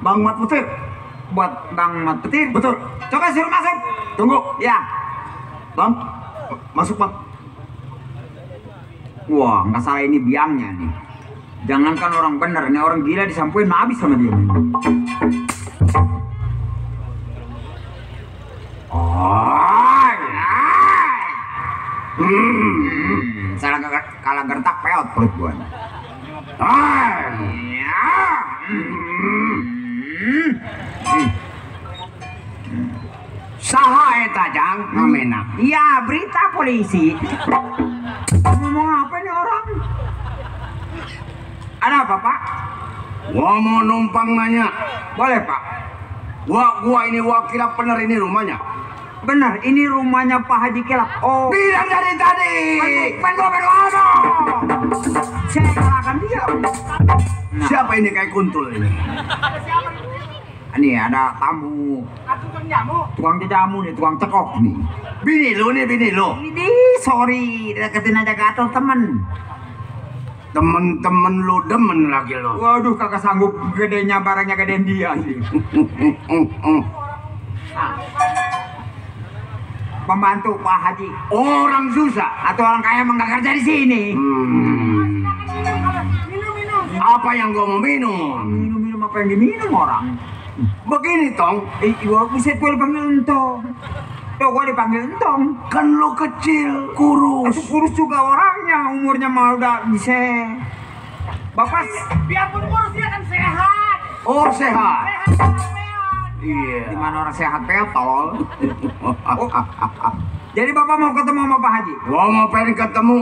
Bang Mat Petir. Buat Bang Mat Petir. Betul. Coba suruh masuk. Tunggu. Ya. Bang, masuk bang. Wah, nggak salah ini biangnya nih. Jangankan orang bener, ini orang gila disampuin habis sama dia. Salah kalah gertak peot perut gua. Saha eta jang namena? Iya, berita polisi. Ngomong apa nih orang? Ada apa Pak? Gua mau numpang nanya. Boleh Pak. Gua ini wakil bener ini rumahnya. Benar, ini rumahnya Pak Haji Kilat. Oh, Bilang dari tadi. pengen saya kalahkan dia. Nah, Siapa ini kayak kuntul ini? ini ada tamu. Tukang jamu nih, tukang cekok nih. Bini lu nih, bini lu. Ini sorry, deketin aja gatel temen. Temen-temen lu demen lagi lu. Waduh, kagak sanggup gedenya barangnya gedein dia sih. Pembantu Pak Haji. Orang susah. Atau orang kaya emang gak kerja di sini. Apa yang gua mau minum? Minum-minum apa yang diminum orang? Begini tong, Gua bisa gue dipanggil entong. Tuh gua dipanggil entong. kan lu kecil, kurus. Kurus juga orangnya, umurnya mah udah bisa. Bapak, Biarpun kurus dia kan sehat. Oh sehat. Sehat. Iya. gimana orang sehat peot tolol. Jadi Bapak mau ketemu sama Pak Haji? Gua mau pengen ketemu.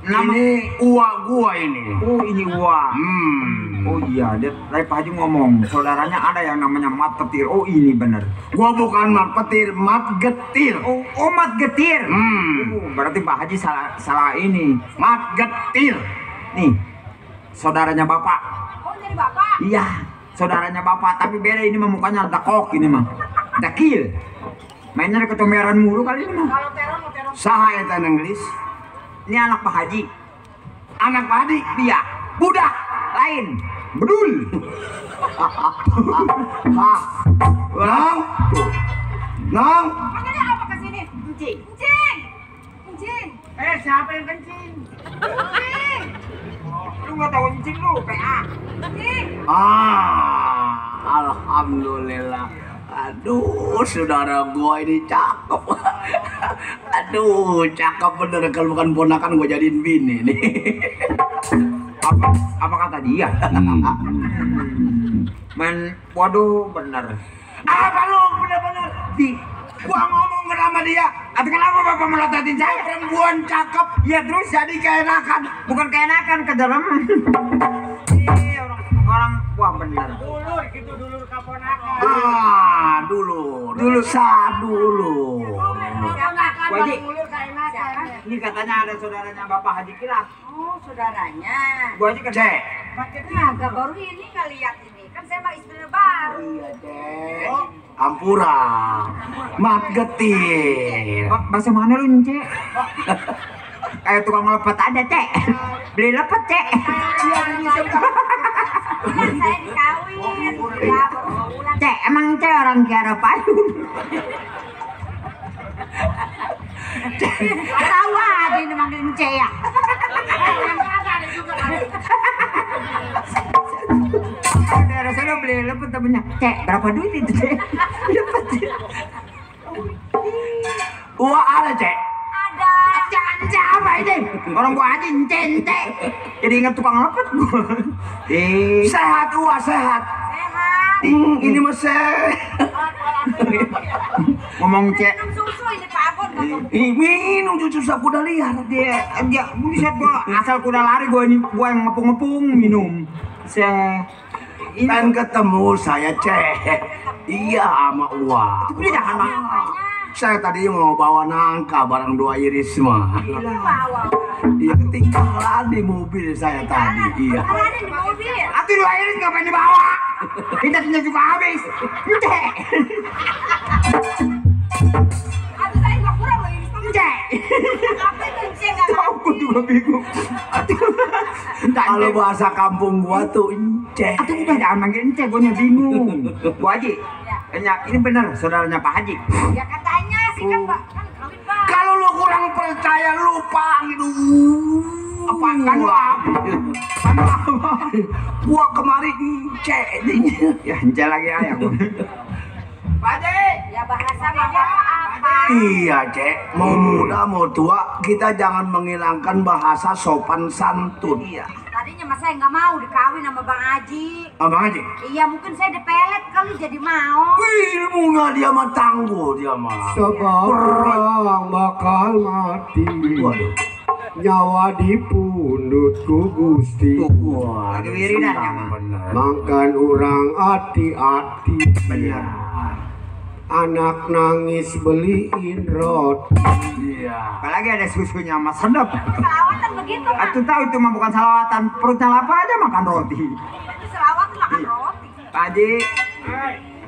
Nama- Ini uak gua ini. Oh ini uang. Oh iya, dia tadi Pak Haji ngomong saudaranya ada yang namanya Mat Petir. Oh ini bener. Gua bukan mat petir, mat getir. Oh Mat Getir. Berarti Pak Haji salah ini. Mat getir. Nih, saudaranya Bapak. Oh jadi bapak? Iya, saudaranya Bapak. Tapi beda ini mah mukanya ada kok ini mah. Dakil. Mainnya kecomberan mulu kali ini mah. Kalau terong mau terong. Saha eta Inggris? Ini anak Pak Haji. Anak padi. Dia budak lain. Bedul. Nang. Nang. Makanya apa kesini? Kencing. Kencing. Kencing. Siapa yang kencing? Kencing. Lu nggak tahu kencing lu, PA. Kencing. Alhamdulillah. Aduh, saudara gua ini cakep. Aduh, cakep bener kalau bukan ponakan gua jadiin bini nih. Apa kata dia? Waduh, bener. Apa lu bener-bener? Di Gua ngomong sama dia. Tapi kenapa bapak melototin saya? Perempuan cakep. Ya terus Jadi keenakan. bukan keenakan ke dalam. Orang wah benar. Dulur gitu, dulur kaponakan. Dulu. Dulu. Wajib. Dulur keenakan. Ini katanya ada saudaranya Bapak Haji Kilap. Oh, saudaranya. Gua aja kan. Cek. Makanya agak baru ini kali lihat ini. Kan saya mah istri baru. Iya, Cek. Ampura. Mat getir. Bahasa mana lu, Cek? Kayak tukang lepet aja, Cek. Beli lepet, Cek. Kan saya dikawin. Ya, baru bulan. Cek, emang Cek orang Kiara Payung. Tahu aja ini manggilin C ya. Daerah sana beli lepet temennya. Cek, berapa duit itu, Cek? Lepet. Wah, ada, Cek. Ada. Siapa ini? Orang gua aja ente. Jadi ingat tukang lepet gua. Sehat, wah, sehat. Sehat. Ini mah sehat. Ngomong Cek. Minum susu ini Pak Agon. Minum cucu sapu udah lihat dia. Dia buset gua asal kuda lari gua yang ngepung-ngepung minum. Ini Kan ketemu saya, Cek. Iya, sama Uwa. beli jangan mah. Saya tadi mau bawa nangka barang 2 iris mah. Bawa. Iya, ketinggalan di mobil saya tadi. Iya. Ada di mobil. Atuh 2 iris ngapain dibawa? Kita juga habis. Cek. Aduh saya nggak kurang loh ini. Cek. Apa itu C nggak Aku juga bingung. Kalau bahasa kampung gua tuh Ence. Atuh udah jangan manggil ente, gua bingung. Bu Haji. Ini benar saudaranya Pak Haji. Ya katanya sih kan Pak. Kan kawin Pak. Kalau lu kurang percaya lu panggil Apa kan gua kemarin Ence. Ya ente lagi ayam. Pak Haji. Ya bahasa Bapak apa? Iya, Cek. Mau muda mau tua, kita jangan menghilangkan bahasa sopan santun. Iya. Tadinya mas saya nggak mau dikawin sama Bang Haji. Abang aja. Iya mungkin saya dipelet kali jadi mau. Ilmunya dia mah tangguh dia mah. Sebarang bakal mati. Waduh. Nyawa di pundutku Gusti. Waduh, wiridan ya, senang bener. Mangkan orang hati-hati. Bener. Anak nangis beliin roti. Iya. Apalagi ada susunya mas sedap. Selawatan begitu Pak. Aku tahu itu mah bukan salawatan, perutnya lapar aja makan roti. Itu selawatan makan roti. Pak Haji,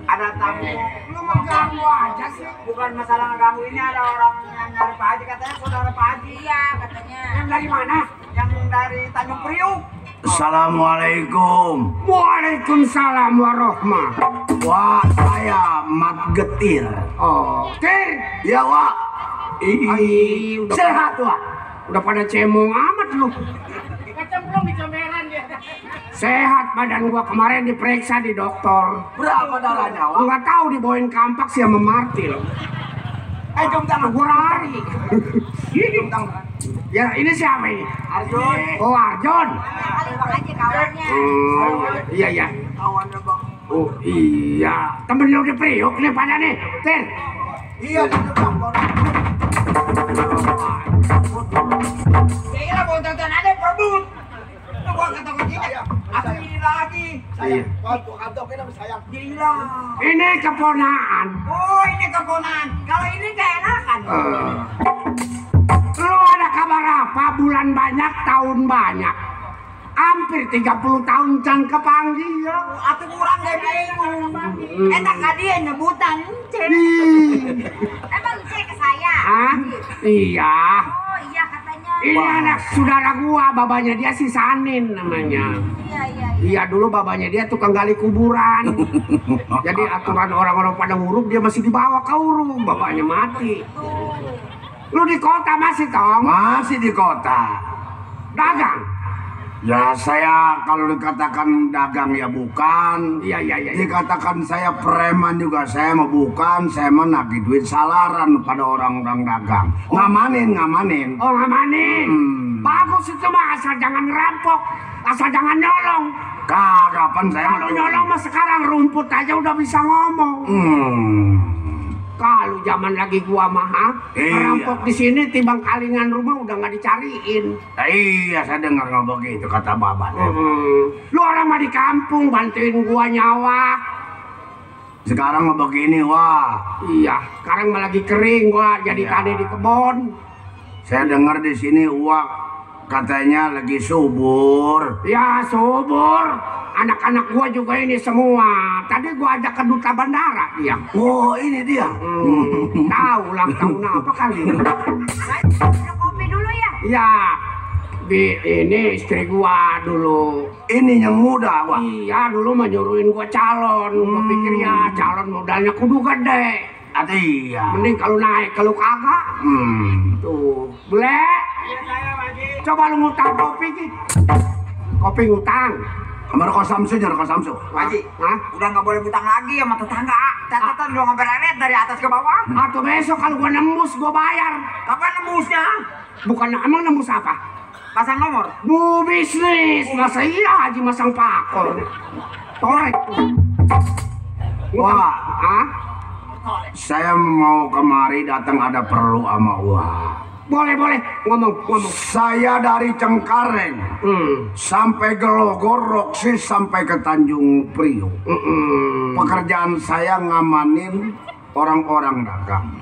ada tamu. Lu mengganggu aja sih. Bukan masalah ngeganggu, ini ada orang yang nyari Pak Haji, katanya saudara Pak Haji. Iya katanya. Yang dari mana? Yang dari Tanjung Priuk. Assalamualaikum. Waalaikumsalam warahmatullahi. Wah, saya Mat Getir. Oh, Getir. Ya, Wak. Ih, Sehat, Wak. udah pada cemong amat lu. Kecemplung di comberan dia. Sehat badan gua kemarin diperiksa di dokter. Berapa darahnya, Wak? Gua nggak tahu dibawain kampak sih sama Martil. Jom tangan. Gua lari. Jom tangan. Ya ini siapa ini? Arjun. Oh Arjon. Kali Bang Haji kawannya. Iya iya. Kawannya, Bang. Oh iya. Temen lu di Priuk nih pada nih. Ter. Iya, Bang. Kira mau tonton ada perbut. Itu gua kata kucing. Aku ini lagi. Iya. Gua kantokin sama sayang. Gila. Ini keponaan. Oh ini keponan. Kalau ini keenakan. Lu ada kabar apa? Bulan banyak, tahun banyak. Hampir 30 tahun can kepanggil. Atuh kurang gak bingung. Enak gak dia nyebutan. Emang C ke saya. Hah? Iya. Oh iya katanya. Ini anak saudara gua, babanya dia si Sanin namanya. Iya iya. Iya dulu babanya dia tukang gali kuburan. Jadi aturan orang-orang pada huruf dia masih dibawa ke huruf, bapaknya mati. Lu di kota masih Tong? Masih di kota. Dagang? Ya saya kalau dikatakan dagang ya bukan. Iya iya iya. Dikatakan saya preman juga saya mah bukan. Saya mah nagih duit salaran pada orang-orang dagang. Ngamanin. Oh ngamanin. Bagus itu mah, asal jangan ngerampok, asal jangan nyolong. Kagapan saya Kalau nyolong mah sekarang rumput aja udah bisa ngomong. Kalau zaman lagi gua mah, perampok di sini timbang kalingan rumah udah nggak dicariin. Iya, saya dengar ngomong begitu kata babat. Lu orang mah di kampung bantuin gua nyawa. Sekarang mah begini, wah. Iya, sekarang mah lagi kering gua jadi tani di kebon. Saya dengar di sini uak katanya lagi subur. Ya subur. Anak-anak gua juga ini semua. Tadi gua ajak ke duta bandara dia. Oh, ini dia. Tahu ulang tahun apa kali. Kopi dulu ya. Ya, ini istri gua dulu. Ini yang muda, wah. Iya, dulu mah nyuruhin gua calon. Gua pikir ya calon modalnya kudu gede. Iya. Mending kalau naik, kalau kagak. Tuh, boleh. Coba lu ngutang kopi gitu. Kopi ngutang. Kamar kosamsu, nyar kosamsu. Haji, Hah? udah nggak boleh utang lagi sama tetangga. Catatan udah nggak beres dari atas ke bawah. Atau besok kalau gua nembus gua bayar. Kapan nembusnya? Bukan emang nembus apa? Pasang nomor. Bu bisnis, masa iya Haji masang pakor. Torek. Wah, Hah? saya mau kemari datang ada perlu sama uak. Boleh, ngomong. Saya dari Cengkareng sampai Gelogor, Roksi sampai ke Tanjung Priok. Pekerjaan saya ngamanin orang-orang dagang.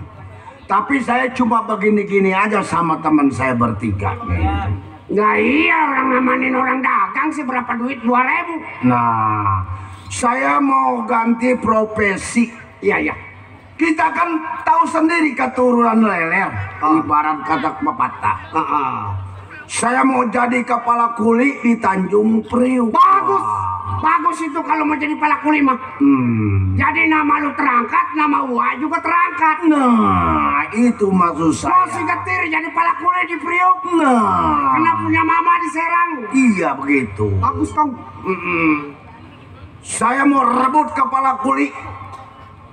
Tapi saya cuma begini-gini aja sama teman saya bertiga nih. Nggak iya orang ngamanin orang dagang sih berapa duit 2.000. Nah, saya mau ganti profesi. Iya. Kita kan tahu sendiri keturunan leler, ibarat kata pepatah. Saya mau jadi kepala kuli di Tanjung Priok. Bagus itu kalau mau jadi kepala kuli mah. Jadi nama lu terangkat, nama gua juga terangkat. Nah, itu maksud Mau si saya. Getir jadi kepala kuli di Priok. Nah, Karena punya mama di Serang. iya begitu. Bagus dong. Saya mau rebut kepala kuli.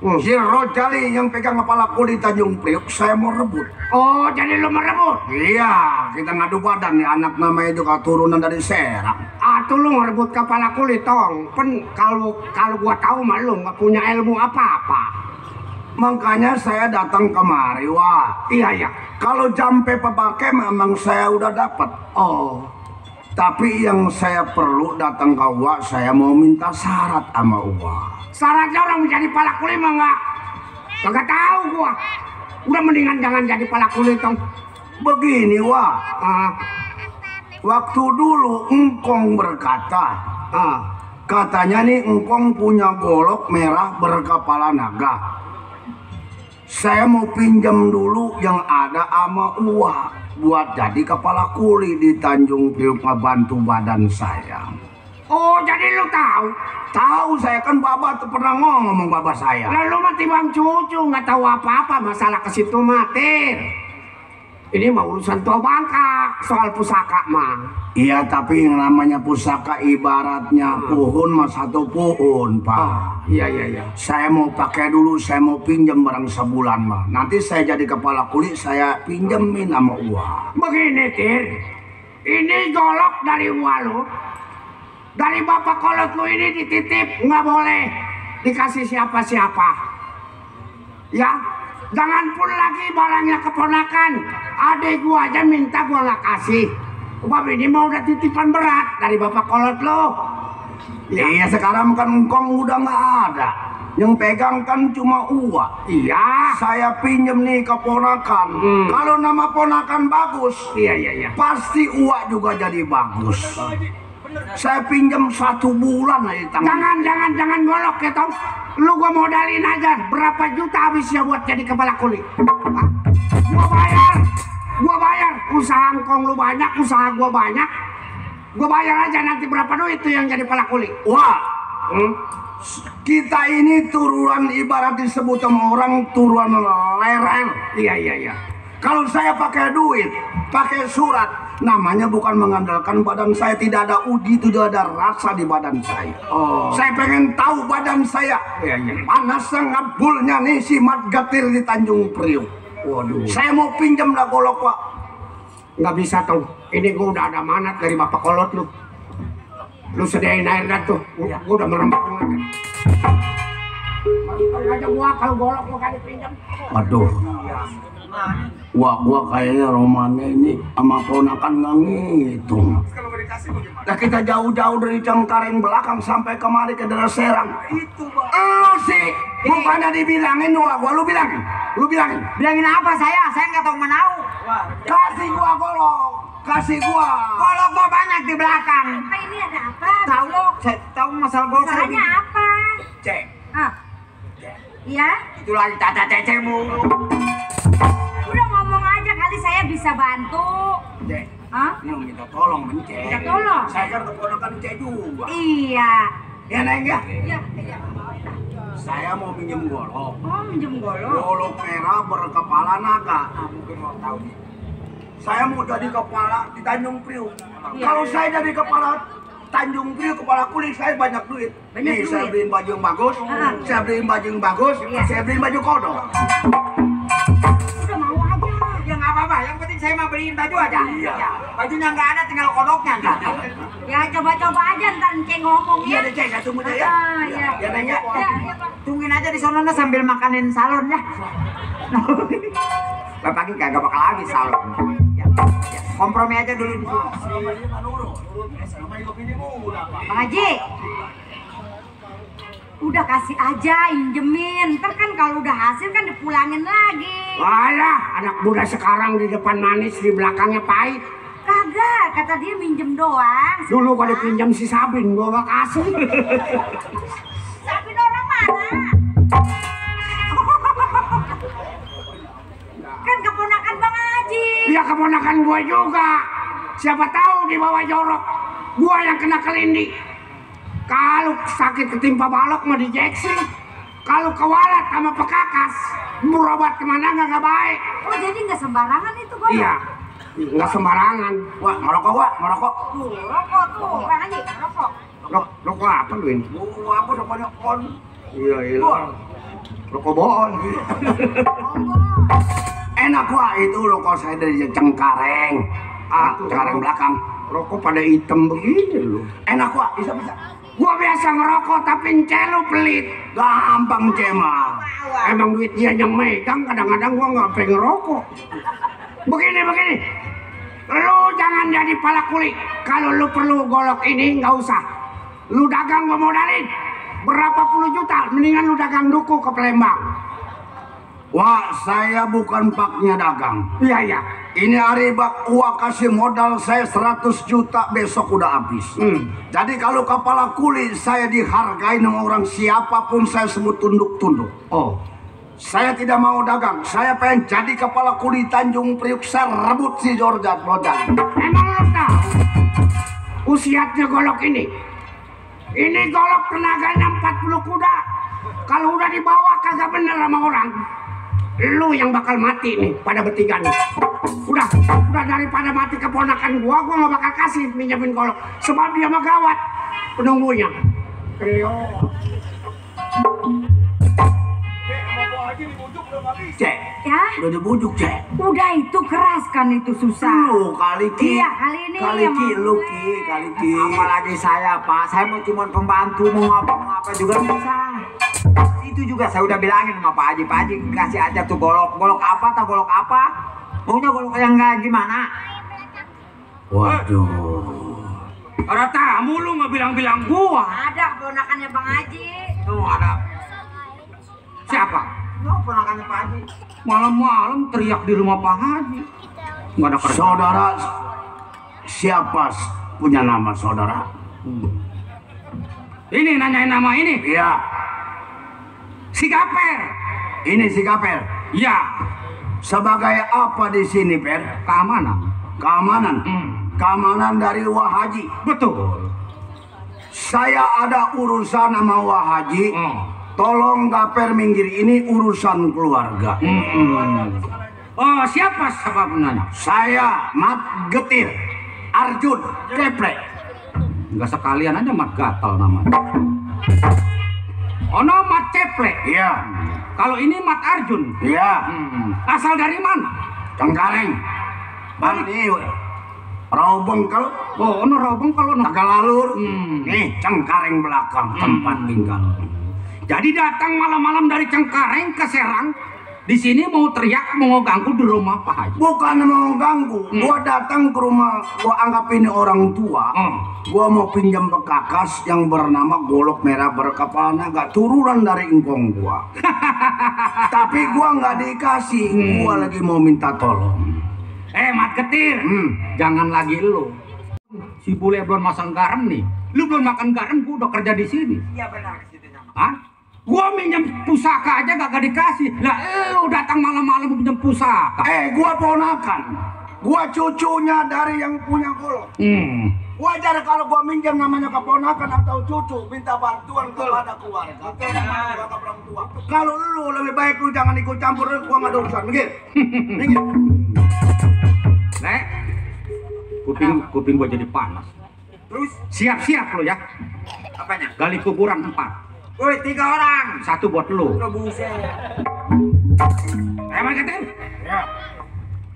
Si Rojali yang pegang kepala kuli Tanjung Priok, saya mau rebut. Oh, jadi lu merebut? Iya, kita ngadu badan nih, anak namanya juga turunan dari Serang. Tuh lu ngerebut kepala kulit tong. Kalau gua tahu mah lu nggak punya ilmu apa-apa. Makanya saya datang kemari, wah. Iya. Kalau jampe pepake memang saya udah dapat. Oh. Tapi yang saya perlu datang ke Wak, saya mau minta syarat sama Wak. Syaratnya orang menjadi kepala kulit mah nggak tahu gua. Udah mendingan jangan jadi kepala kulit tong. Begini, Wak. Waktu dulu Engkong berkata, katanya nih Engkong punya golok merah berkepala naga. Saya mau pinjam dulu yang ada sama Wak buat jadi kepala kuli di Tanjung Priok ngebantu badan saya. Oh, jadi lu tahu? Tahu, saya kan bapak pernah ngomong bapak saya. Lalu mati bang cucu nggak tahu apa-apa masalah ke situ mati. Ini mah urusan tua bangka soal pusaka mah. Iya, tapi yang namanya pusaka ibaratnya pohon mah satu pohon, Pak. Iya. Saya mau pakai dulu, saya mau pinjam barang sebulan mah. Nanti saya jadi kepala kulit, saya pinjemin sama uang. Begini, Tir. Ini golok dari walu. Dari bapak kolot lu ini dititip, nggak boleh dikasih siapa-siapa. Ya, jangan pun lagi barangnya keponakan. Adek gua aja minta gua nggak kasih. Bab ini mau udah titipan berat dari bapak kolot lo. Iya, sekarang kan Engkong udah nggak ada. Yang pegang kan cuma uang. Iya. Saya pinjem nih ke ponakan. Kalau nama ponakan bagus, Iya. pasti uang juga jadi bagus. Saya pinjam 1 bulan aja tangan. Jangan golok ya tau. Lu gua modalin aja berapa juta habisnya buat jadi kepala kulit. Hah? Gua bayar. Usaha Engkong lu banyak, usaha gua banyak. Gua bayar aja nanti berapa duit itu yang jadi kepala kulit. Wah, kita ini turunan ibarat disebut sama orang turunan lereng. Iya. Kalau saya pakai duit, pakai surat, namanya bukan mengandalkan badan saya, tidak ada uji, tidak ada rasa di badan saya. Saya pengen tahu badan saya. Iya. Panas ngebulnya nih si Mat Getir di Tanjung Priok. Waduh. Saya mau pinjam dah golok, Pak. Nggak bisa tuh. Ini gua udah ada manat dari bapak kolot lu. Lu sediain air dah tuh. Gua udah merempang aja. Kalau aja gua kalau golok gua kali pinjam. Aduh. Gua kayaknya romannya ini sama ponakan nggak ngitung. Nah kita jauh-jauh dari Cengkareng belakang sampai kemari ke daerah Serang. Itu bang. Sih, bukannya dibilangin gua lu bilangin. Bilangin apa saya? Saya nggak tahu menau. Kasih gua golok, kasih gua. Golok gua banyak di belakang. Apa ini ada apa? Tahu saya tahu masalah golok. Masalahnya apa? Cek. Ah. Iya? Itu lagi tata cecemu. Udah ngomong aja kali saya bisa bantu. Cek. Hah? Ini minta tolong mencek. Minta tolong? Saya kan keponakan Cek juga. Iya. Ya Neng ya. Iya. Saya mau pinjam golok. Oh, minjem golok. Golok merah berkepala naga. Mungkin mau tahu nih. Saya mau jadi kepala di Tanjung Priuk. Iya. Kalau saya jadi kepala Tanjung Priuk, kepala kulit saya banyak duit. Banyak Nih, saya duit. beliin baju yang bagus, saya beliin baju yang bagus, Iya. saya beliin baju kodok. Udah mau aja. Ya nggak apa-apa. Yang penting saya mau beliin baju aja. Iya. Ya, bajunya nggak ada, tinggal kodoknya nggak ada. Ya coba-coba aja ntar Ceng ngomong Iya ya. deh Cek, saya tunggu deh ya. Ah, iya. Ya Neng ya. Ya, iya, Pak. Tungguin aja di sana sambil makanin salon ya. Bapak ini kagak bakal habis salon. Ya. Kompromi aja dulu di sini. Bang Haji. Udah kasih aja, injemin. Ntar kan kalau udah hasil kan dipulangin lagi. Alah, anak muda sekarang di depan manis, di belakangnya pahit. Kagak, kata dia minjem doang. Dulu gua dipinjam si Sabin, gua gak kasih. Sabin orang mana? Kan keponakan Bang Haji. Dia keponakan gua juga. Siapa tahu di bawah jorok, gua yang kena kelindi. Kalau sakit ketimpa balok mah dijeksi. Kalau kewalat sama pekakas, berobat kemana nggak baik. Oh jadi nggak sembarangan itu golok? Iya, nggak sembarangan. Wah, ngerokok Wak, ngerokok. Tuh, rokok tuh, Bang Haji, rokok. Rokok apa lu ini? Gua apa namanya on? Iya, rokok bohong. Enak Wak, itu rokok saya dari Cengkareng. Cengkareng belakang. Rokok pada hitam begini lu. Enak Wak, bisa. Gua biasa ngerokok tapi lu pelit. Gampang Cema. Emang duit dia yang megang, kadang-kadang gua nggak pengen ngerokok. Begini. Lu jangan jadi pala kulit. Kalau lu perlu golok ini nggak usah. Lu dagang gua modalin. Berapa puluh juta, mendingan lu dagang duku ke Palembang. Wah, saya bukan paknya dagang. Iya. Ini hari bak Wah kasih modal saya 100 juta besok udah habis. Jadi kalau kepala kulit saya dihargai sama orang siapapun saya sebut tunduk-tunduk. Oh, Saya tidak mau dagang. Saya pengen jadi kepala kulit Tanjung Priuk. Saya rebut si Jorjat Bojang. emang lu tahu usianya golok ini? Ini golok tenaganya 40 kuda. Kalau udah dibawa kagak bener sama orang, lu yang bakal mati nih pada bertiga nih. Udah daripada mati keponakan gua nggak bakal kasih minjemin golok. Sebab dia mah gawat penunggunya. Cek, Ya, udah dibujuk Cek. udah itu keras kan itu susah. Lu kali Ki. Iya, kali ini Kali yang Ki, mau lu gue. Ki, kali Ki. Apalagi saya Pak, saya mau cuma pembantu, mau apa juga bisa. Itu juga saya udah bilangin sama Pak Haji kasih aja tuh golok apa atau golok apa. Maunya golok yang nggak gimana? Waduh. Ada tamu lu nggak bilang-bilang gua. Ada keponakannya Bang Haji. Tuh ada. Siapa? Lo ponakannya Pak Haji. Malam-malam teriak di rumah Pak Haji. Nggak ada kerja. Saudara siapa punya nama saudara? Ini nanyain nama ini. Iya, Si Gaper. ini si Kapel. Iya. Sebagai apa di sini, Per? Keamanan. Keamanan. Keamanan dari Wah Haji. Betul. Saya ada urusan sama Wah Haji. Hmm. Tolong Gaper minggir, ini urusan keluarga. Oh, siapa sebabnya? Saya Mat Getir, Arjun Keplek. Enggak sekalian aja Mat Gatal namanya. Oh, no, Mat Ceplek. Iya, Kalau ini Mat Arjun. iya. Asal dari mana? Cengkareng. Bani Rawa Bengkel, Oh, no, Robong kalau no. Tegalalur. Hmm. Nih Cengkareng belakang tempat tinggal. Jadi datang malam-malam dari Cengkareng ke Serang. Di sini mau teriak, mau ganggu di rumah Pak Haji. Bukan mau ganggu, gua datang ke rumah, gua anggap ini orang tua. Gua mau pinjam bekakas yang bernama golok merah berkepala naga, turunan dari engkong gua. Tapi gua nggak dikasih, gua lagi mau minta tolong. Mat Getir, jangan lagi lu. Si bule belum masang garam nih. Lu belum makan garam, gua udah kerja di sini. Iya benar situ. Hah? Gua minjem pusaka aja gak dikasih. Lah lu datang malam-malam minjem pusaka. Gua ponakan. Gua cucunya dari yang punya golok. Wajar kalau gua minjem namanya keponakan atau cucu minta bantuan kepada keluarga. Orang tua. Kalau lu lebih baik lu jangan ikut campur, gua nggak ada urusan. Minggir. Minggir. Lek, kuping gua jadi panas. Terus Siap-siap lu ya. apanya? Gali kuburan 4. Woi 3 orang. 1 buat lu. Udah buset. Mat Getir. Ya.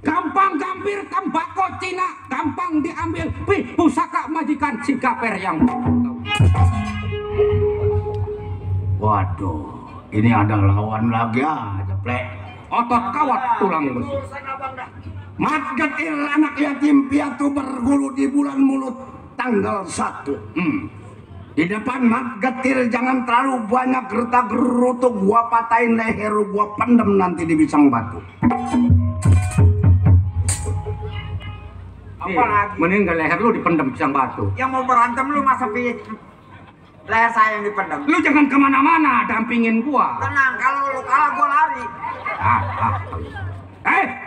Gampang gampir tembakau Cina, gampang diambil. Pusaka majikan si Gaper yang. Waduh, ini ada lawan lagi aja, plek. Otot kawat tulang besi. Mat Getir anak yatim piatu berguru di bulan Mulut tanggal 1. Di depan Mat Getir jangan terlalu banyak gerta-gerutu, gua patahin leher, gua pendem nanti di Bisang Batu. Apalagi? Mending gak leher lu dipendem Bisang Batu. Yang mau berantem lu masa pilih leher saya yang dipendam. Lu jangan kemana-mana, dampingin gua. Tenang, kalau lu kalah gua lari.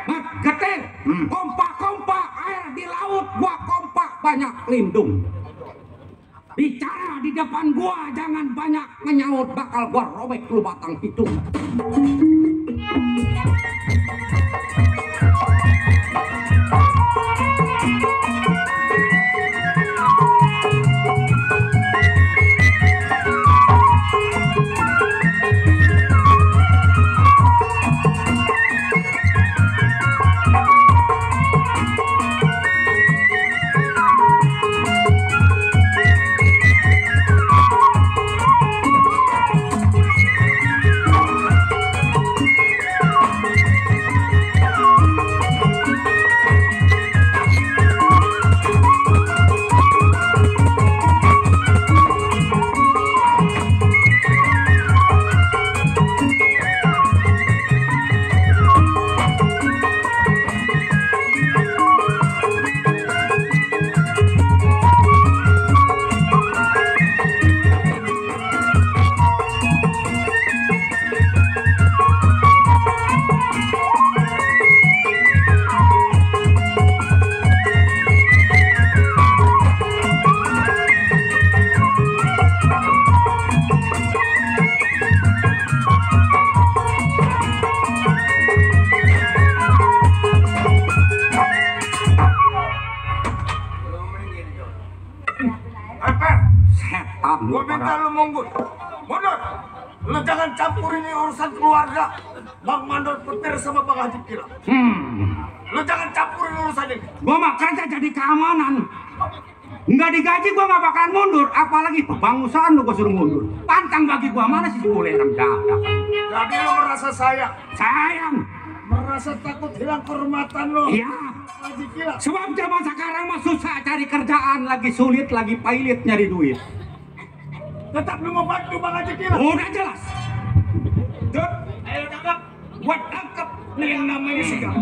Mat Getir, kompak-kompak air di laut, gua kompak banyak lindung. Bicara di depan gua jangan banyak menyaut, bakal gua robek lu batang hidung. Gua minta lu mundur. Mundur. Lu jangan campur ini urusan keluarga Bang Mandor Petir sama Bang Haji Kila. Lu jangan campurin urusan ini. Gua mah kerja jadi keamanan. Nggak digaji gua nggak bakalan mundur, apalagi bangusaan lu gua suruh mundur. Pantang bagi gua, mana sih boleh rendah. Jadi lu merasa sayang, merasa takut hilang kehormatan lu. Iya. Haji Kila. Sebab zaman sekarang mah susah cari kerjaan, lagi sulit, lagi pailit nyari duit. Tetap lu mau bantu Bang Haji Kila. Udah jelas. Dut, ayo tangkap. Buat tangkap nih yang namanya Sigal.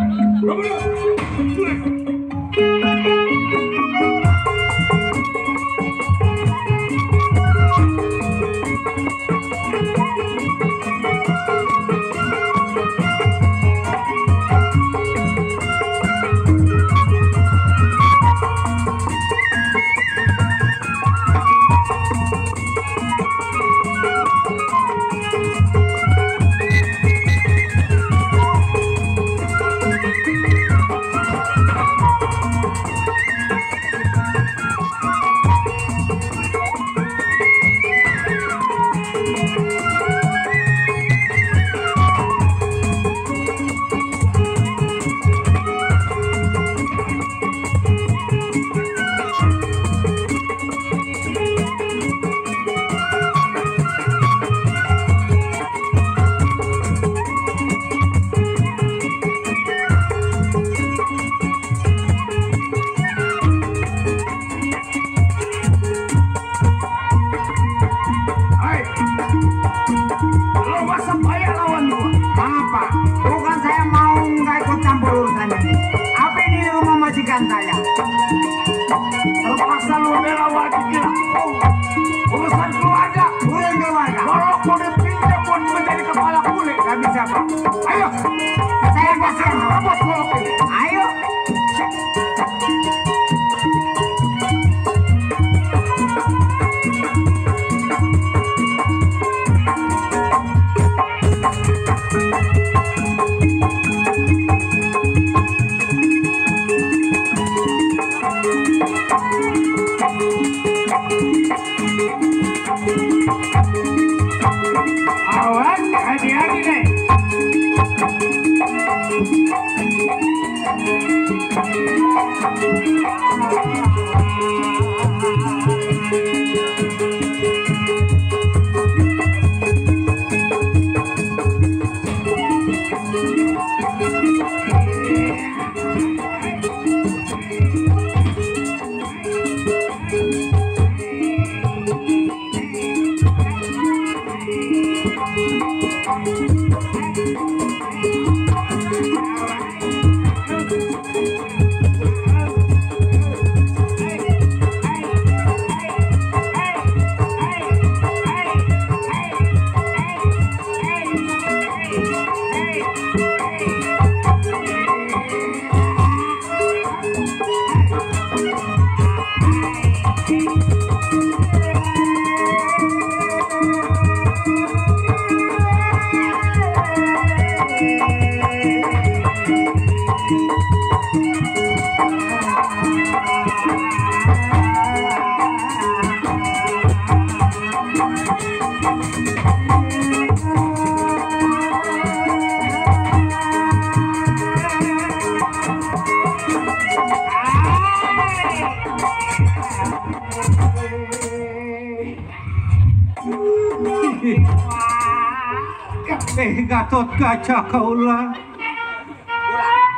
Gatot kaca kaulah.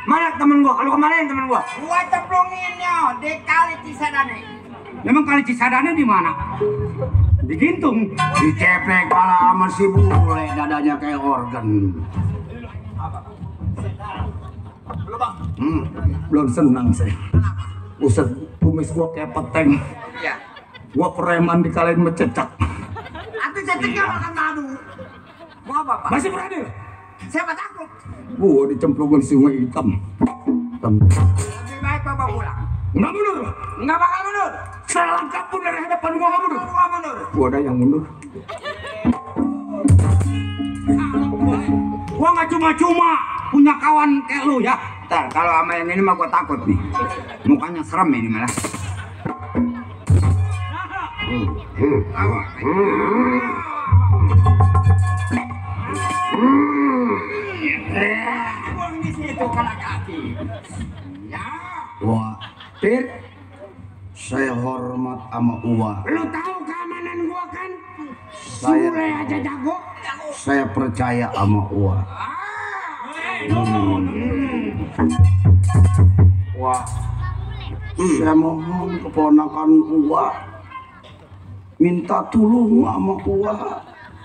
Mana temen gua? Kalau kemarin temen gua. Gua cemplunginnya di kali Cisadane. Memang kali Cisadane di mana? Di Gintung. Diceplek pala sama si bule, dadanya kayak organ. Belum senang saya. Buset, kumis gua kayak peteng. Iya. Gua preman dikalahin mencecak. Aku ceceknya makan madu. Mau apa, Pak? Masih berani? Siapa takut? Gua dicemplungin sungai hitam. Lebih baik Bapak pulang. Nggak mundur. Nggak bakal mundur. Selangkah pun dari hadapan gua nggak mundur. Gua mundur. Gua ada yang mundur. Gua nggak cuma-cuma punya kawan kayak lu ya. Ntar kalau sama yang ini mah gua takut nih. Mukanya serem ini malah. Buang di situ kala kaki. Ya. Wah, Tir, saya hormat sama Uwa. Lu tahu keamanan gua kan? Saya- Sule aja jago. Saya percaya sama Uwa. Wah, saya mohon keponakan Uwa minta tolong sama Uwa.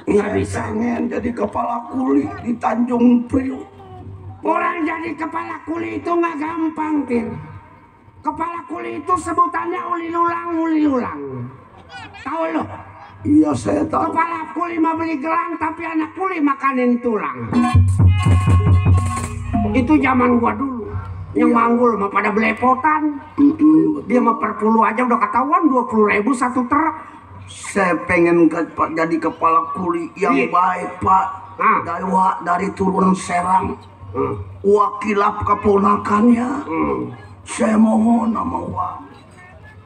Nggak bisa jadi kepala kuli di Tanjung Priok. Orang jadi kepala kuli itu nggak gampang, Tir. Kepala kuli itu sebutannya uli lulang. Tahu lo? Iya, saya tahu. Kepala kuli mah beli gelang, tapi anak kuli makanin tulang. Itu zaman gua dulu. Yang manggul mah pada belepotan. Dia mah per puluh aja udah ketahuan 20.000 satu truk. Saya pengen jadi kepala kuli yang Iya. baik, Pak. Dari turun Serang. Wakilap keponakannya. Saya mohon sama Wak.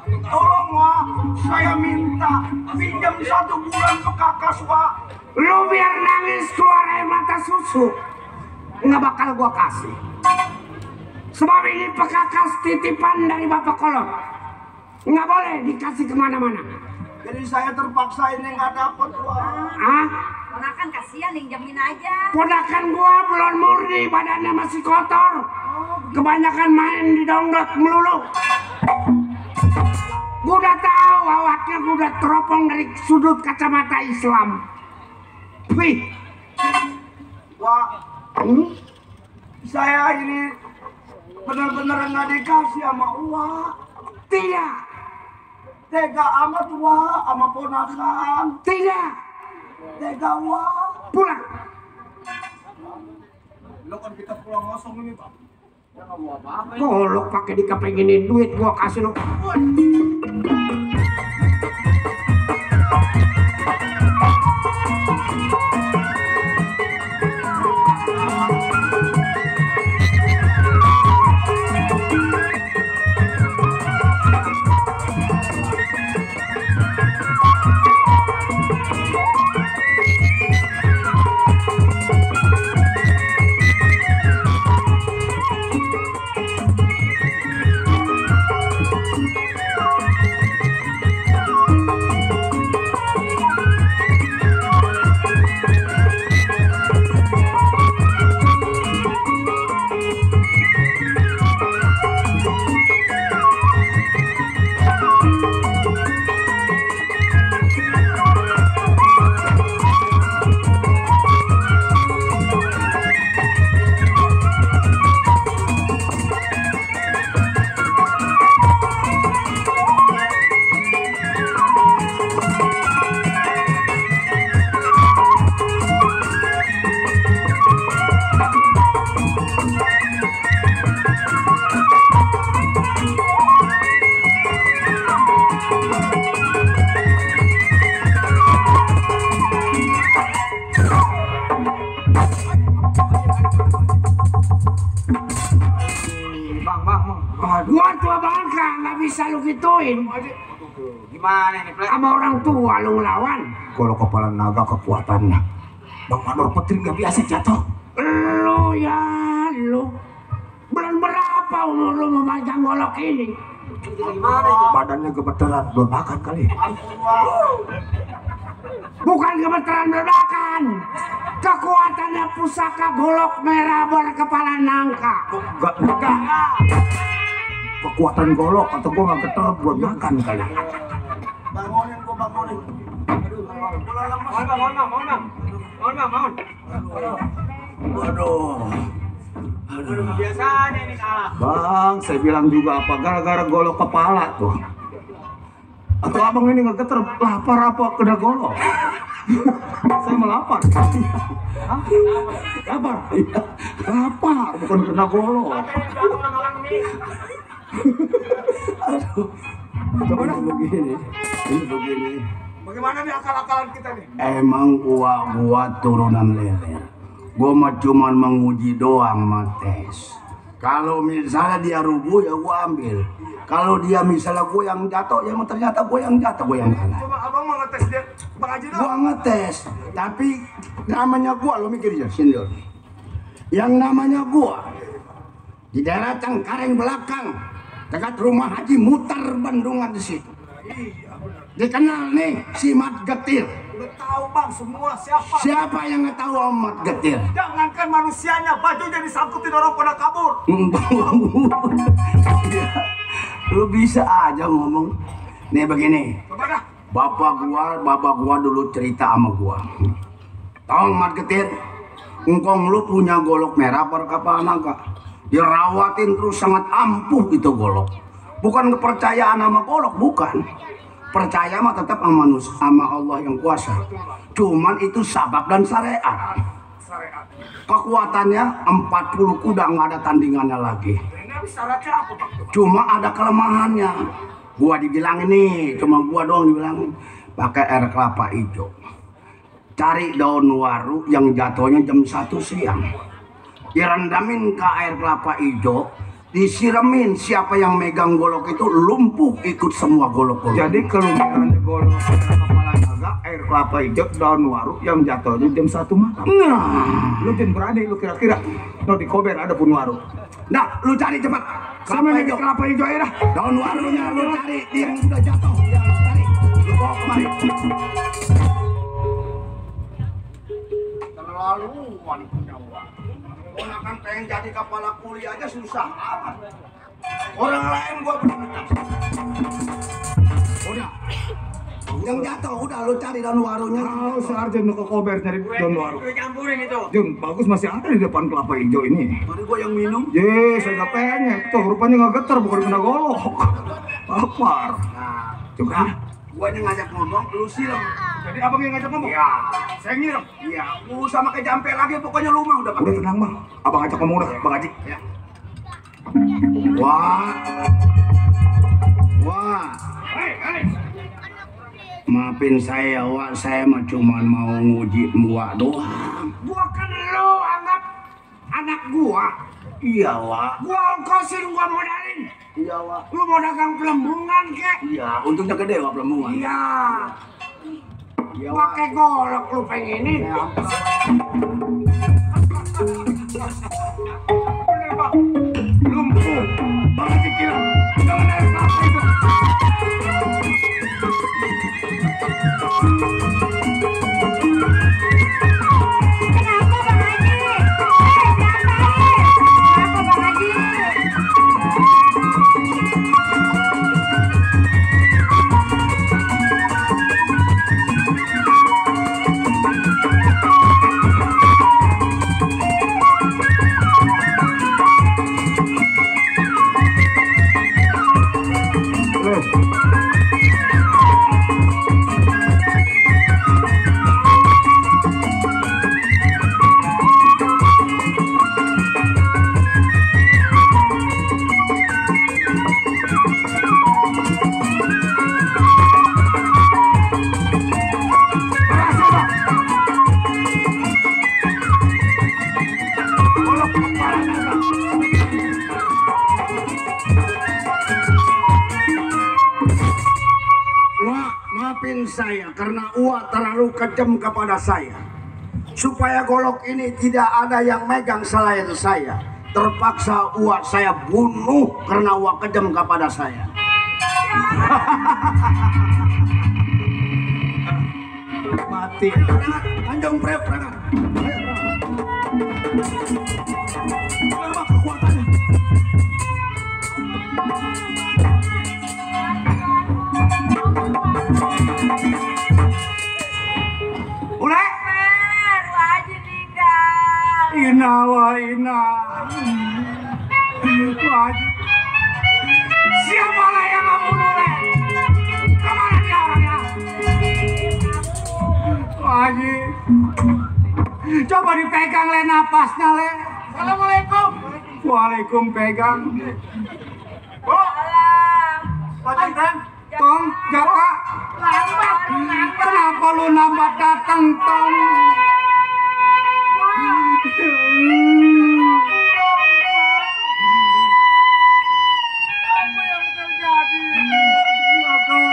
Tolong Wak, saya minta pinjam 1 bulan ke Kakas Wak. Lu biar nangis keluar air mata susu, nggak bakal gua kasih. Sebab ini pekakas titipan dari Bapak Kolot. Nggak boleh dikasih kemana-mana. Jadi saya terpaksa ini nggak dapat Wak. Ah, Ponakan kasihan yang jamin aja. ponakan gua belum murni, badannya masih kotor. Kebanyakan main di dongdot melulu. Gua udah tahu awaknya, gua udah teropong dari sudut kacamata Islam. Wih, Wak, saya ini benar-benar nggak dikasih sama Wak. tidak, Tega amat Wak sama ponakan. tidak, Tega Wak. pulang. Lo kan kita pulang kosong ini Pak. Ya nggak mau apa-apa. Golok pakai dikepenginin duit, gua kasih lu. nggak bisa lu gituin. Gimana nih, Plek? Sama orang tua lu ngelawan. Golok kepala naga kekuatannya. Bang Manor Petri nggak biasa jatuh. Lu ya lu. Bulan berapa umur lu memegang golok ini? Badannya gemeteran, belum makan kali. Bukan gemeteran ledakan. Kekuatannya pusaka golok merah berkepala nangka. Enggak. Kekuatan golok atau gua nggak geter belum makan kali. Bangunin. Bangun. Waduh. Biasanya ini kalah. Bang, saya bilang juga apa gara-gara golok kepala tuh. Atau abang ini nggak geter lapar apa kena golok? Saya melapar. Hah? Lapar? Iya, lapar bukan kena golok. Aduh, coba begini. Ini begini. Bagaimana nih akal-akalan kita nih? Emang gua turunan leler. Gua mah cuman menguji doang mates. Kalau misalnya dia rubuh ya gua ambil. Kalau dia misalnya gua yang jatuh ya ternyata gua yang jatuh, gua yang kalah. Cuma abang mau ngetes dia, Bang Haji dong. Gua ngetes, tapi namanya gua lo mikir ya sendiri. Yang namanya gua di daerah Cengkareng belakang dekat rumah Haji Mutar Bandungan di situ. Dikenal nih si Mat Getir. Udah tahu bang semua siapa? Siapa yang nggak tahu Mat Getir? Jangankan manusianya, bajunya disangkutin orang pada kabur. Lu bisa aja ngomong. Nih begini. Coba dah. Bapak gua dulu cerita sama gua. Tahu Mat Getir? Engkong lu punya golok merah berkepala naga. Dirawatin terus sangat ampuh itu golok. Bukan kepercayaan sama golok, bukan. Percaya mah tetap sama Allah yang kuasa. Cuman itu sabab dan syariat. Kekuatannya 40 kuda nggak ada tandingannya lagi. Ini syaratnya apa bang? Cuma ada kelemahannya. Gua dibilang ini, cuma gua doang dibilang pakai air kelapa hijau. Cari daun waru yang jatuhnya jam 1 siang. Direndamin ke air kelapa hijau, disiramin, siapa yang megang golok itu lumpuh ikut semua golok-golok. Jadi kelumpuhannya golok kepala naga, air kelapa hijau, daun waru yang jatuhnya jam 1 malam. Nah, Lu jangan berani, lu kira-kira no di Kober ada pun waru. nah lu cari cepat. Sama nih kelapa hijau air dah. Daun warunya lu cari, dia yang sudah jatuh. Ya, lu cari. Lu bawa kemari. Terlaluan punya uang. Orang kan pengen jadi kepala kuli aja susah amat. Orang lain gua belum ngetas. Udah. Yang jatuh, udah lu cari daun warunya. Kalau si Arjen ke Kober nyari daun waru. Udah campurin itu. Jun, bagus masih ada di depan kelapa hijau ini. Tadi gua yang minum. Ye, saya gak pengen. Tuh, rupanya gak getar, bukan kena golok. Lapar. Nah, Coba. gua yang ngajak ngomong, lu siram. Jadi abang yang ngajak ngomong? Iya. Saya ngirim. Iya, lu sama kayak jampe lagi, pokoknya lu mah udah Udah tenang bang. Abang ajak ngomong udah, Bang Haji. Ya. Wah. Maafin saya, Wak. Saya mah cuma mau nguji Wak doang. Gua kan lu anggap anak gua. Iya, Wak. Gua ongkosin, gua modalin. Iya, Wak. Lu mau dagang pelembungan kek? Iya, untungnya gede Wak pelembungan. Iya. Iya, Wak. Pakai golok lu pengenin. Bener bang. Lumpuh. Bang Haji kira. Jangan air kelapa hijau. Kenapa Bang Haji? Kenapa Bang Haji? saya karena Uwa terlalu kejam kepada saya. Supaya golok ini tidak ada yang megang selain saya, terpaksa Uwa saya bunuh karena Uwa kejam kepada saya. Mati. Panjang prep, Mulai. Ina wa ina. Wajib. Siapalah yang membunuh Le? Kemana dia orangnya? Wajib. Coba dipegang Le napasnya Le. Assalamualaikum. Waalaikum pegang. Oh. Pajantan. Tong, Jaka. Lambat. Kenapa lu lambat datang, Tong? Apa yang terjadi? Jaka.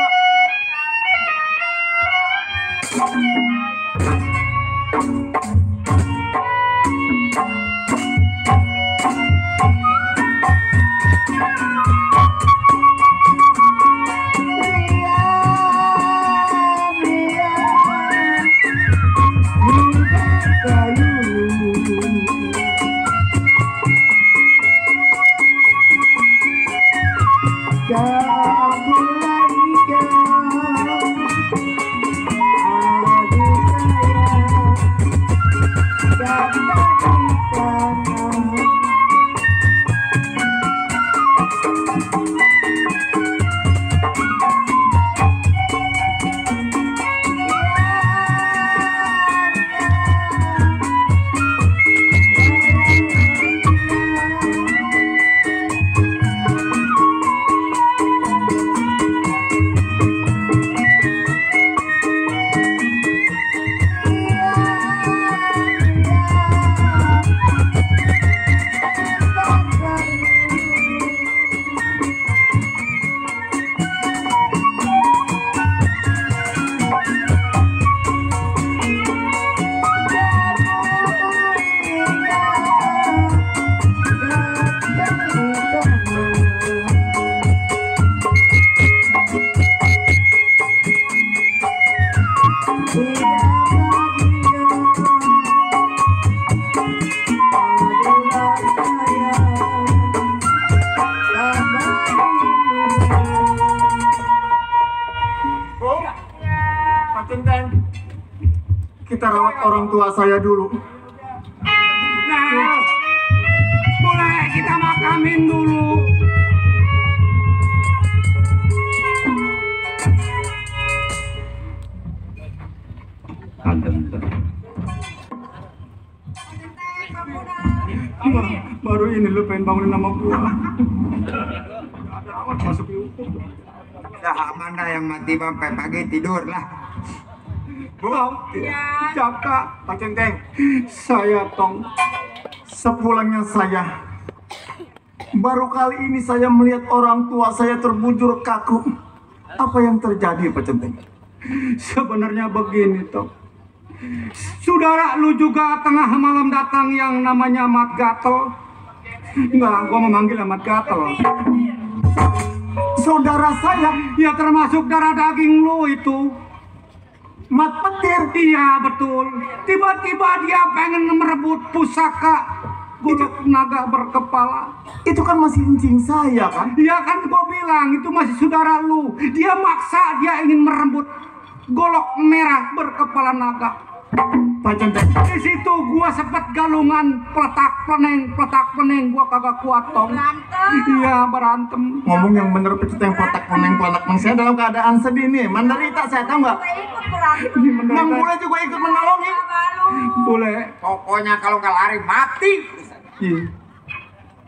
Kita rawat orang tua saya dulu. Nah, boleh kita makamin dulu. Baru ini lu pengen bangunin nama gua. Ada amat masuk YouTube. Dah mana yang mati sampai pagi tidur lah. Jaka, Pak Centeng, saya Tong. sepulangnya saya, baru kali ini saya melihat orang tua saya terbujur kaku. Apa yang terjadi, Pak Centeng? Sebenarnya begini, Tong. Saudara lu juga tengah malam datang yang namanya Mat Gatel. Enggak, gua memanggil Mat Gatel. Saudara saya, Ya termasuk darah daging lu itu. Mat Petir. Iya betul. Tiba-tiba dia pengen merebut pusaka golok naga berkepala. Itu kan masih incing saya kan? Iya kan gua bilang itu masih saudara lu. Dia maksa dia ingin merebut golok merah berkepala naga. Pak Centeng, Di situ gua sempet galungan peletak peneng gua kagak kuat Tong. Iya berantem. ngomong yang bener, Pak Centeng, kotak koneng saya dalam keadaan sedih nih, menderita saya, tahu nggak? Mang Bule juga ikut menolongi. Boleh. Pokoknya kalau nggak lari mati. Iya.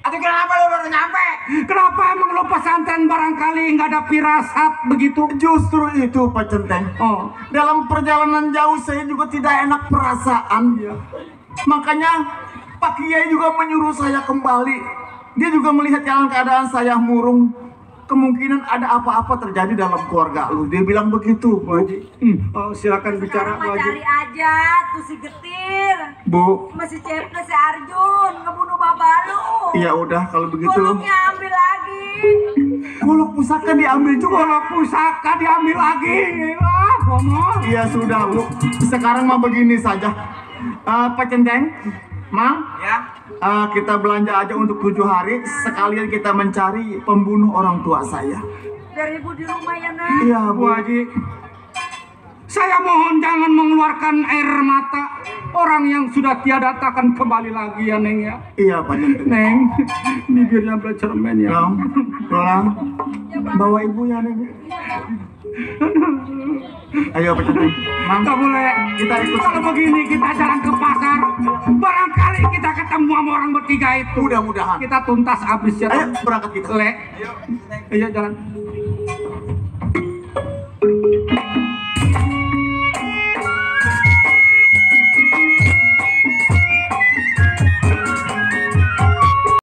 Atau kenapa lu baru nyampe? Kenapa emang lo pesantren barangkali nggak ada firasat begitu? Justru itu, Pak Centeng. Oh, Dalam perjalanan jauh saya juga tidak enak perasaan. Makanya Pak Kiai juga menyuruh saya kembali. Dia juga melihat dalam keadaan saya murung. kemungkinan ada apa-apa terjadi dalam keluarga lu. Dia bilang begitu, Bu Haji. Oh, silakan bicara, Bu Haji. Cari aja tuh si Getir. Bu, Masih cepet si Arjun ngebunuh bapak lu. ya udah kalau begitu. Goloknya ambil lagi. Golok pusaka diambil juga. Kalau pusaka diambil lagi. Lah, ngomong. Iya sudah, Bu. Sekarang mah begini saja. Pak Centeng, Mang, Ya. kita belanja aja untuk 7 hari. Sekalian kita mencari pembunuh orang tua saya. Biar ibu di rumah ya, Nak. Iya, Bu Bu. Haji, saya mohon jangan mengeluarkan air mata. Orang yang sudah tiada takkan kembali lagi ya, Neng ya. Iya, Pak Centeng. Neng, bibirnya belajar men ya. Lang, pulang. Bawa ibu ya, Neng. Ayo, Pak Centeng. Mang, Nggak boleh. kita ikut. Kalau begini kita jalan ke pasar, barangkali kita ketemu sama orang bertiga itu. Mudah-mudahan. Kita tuntas habis ya. Ayo, berangkat kita. Le. Ayo jalan.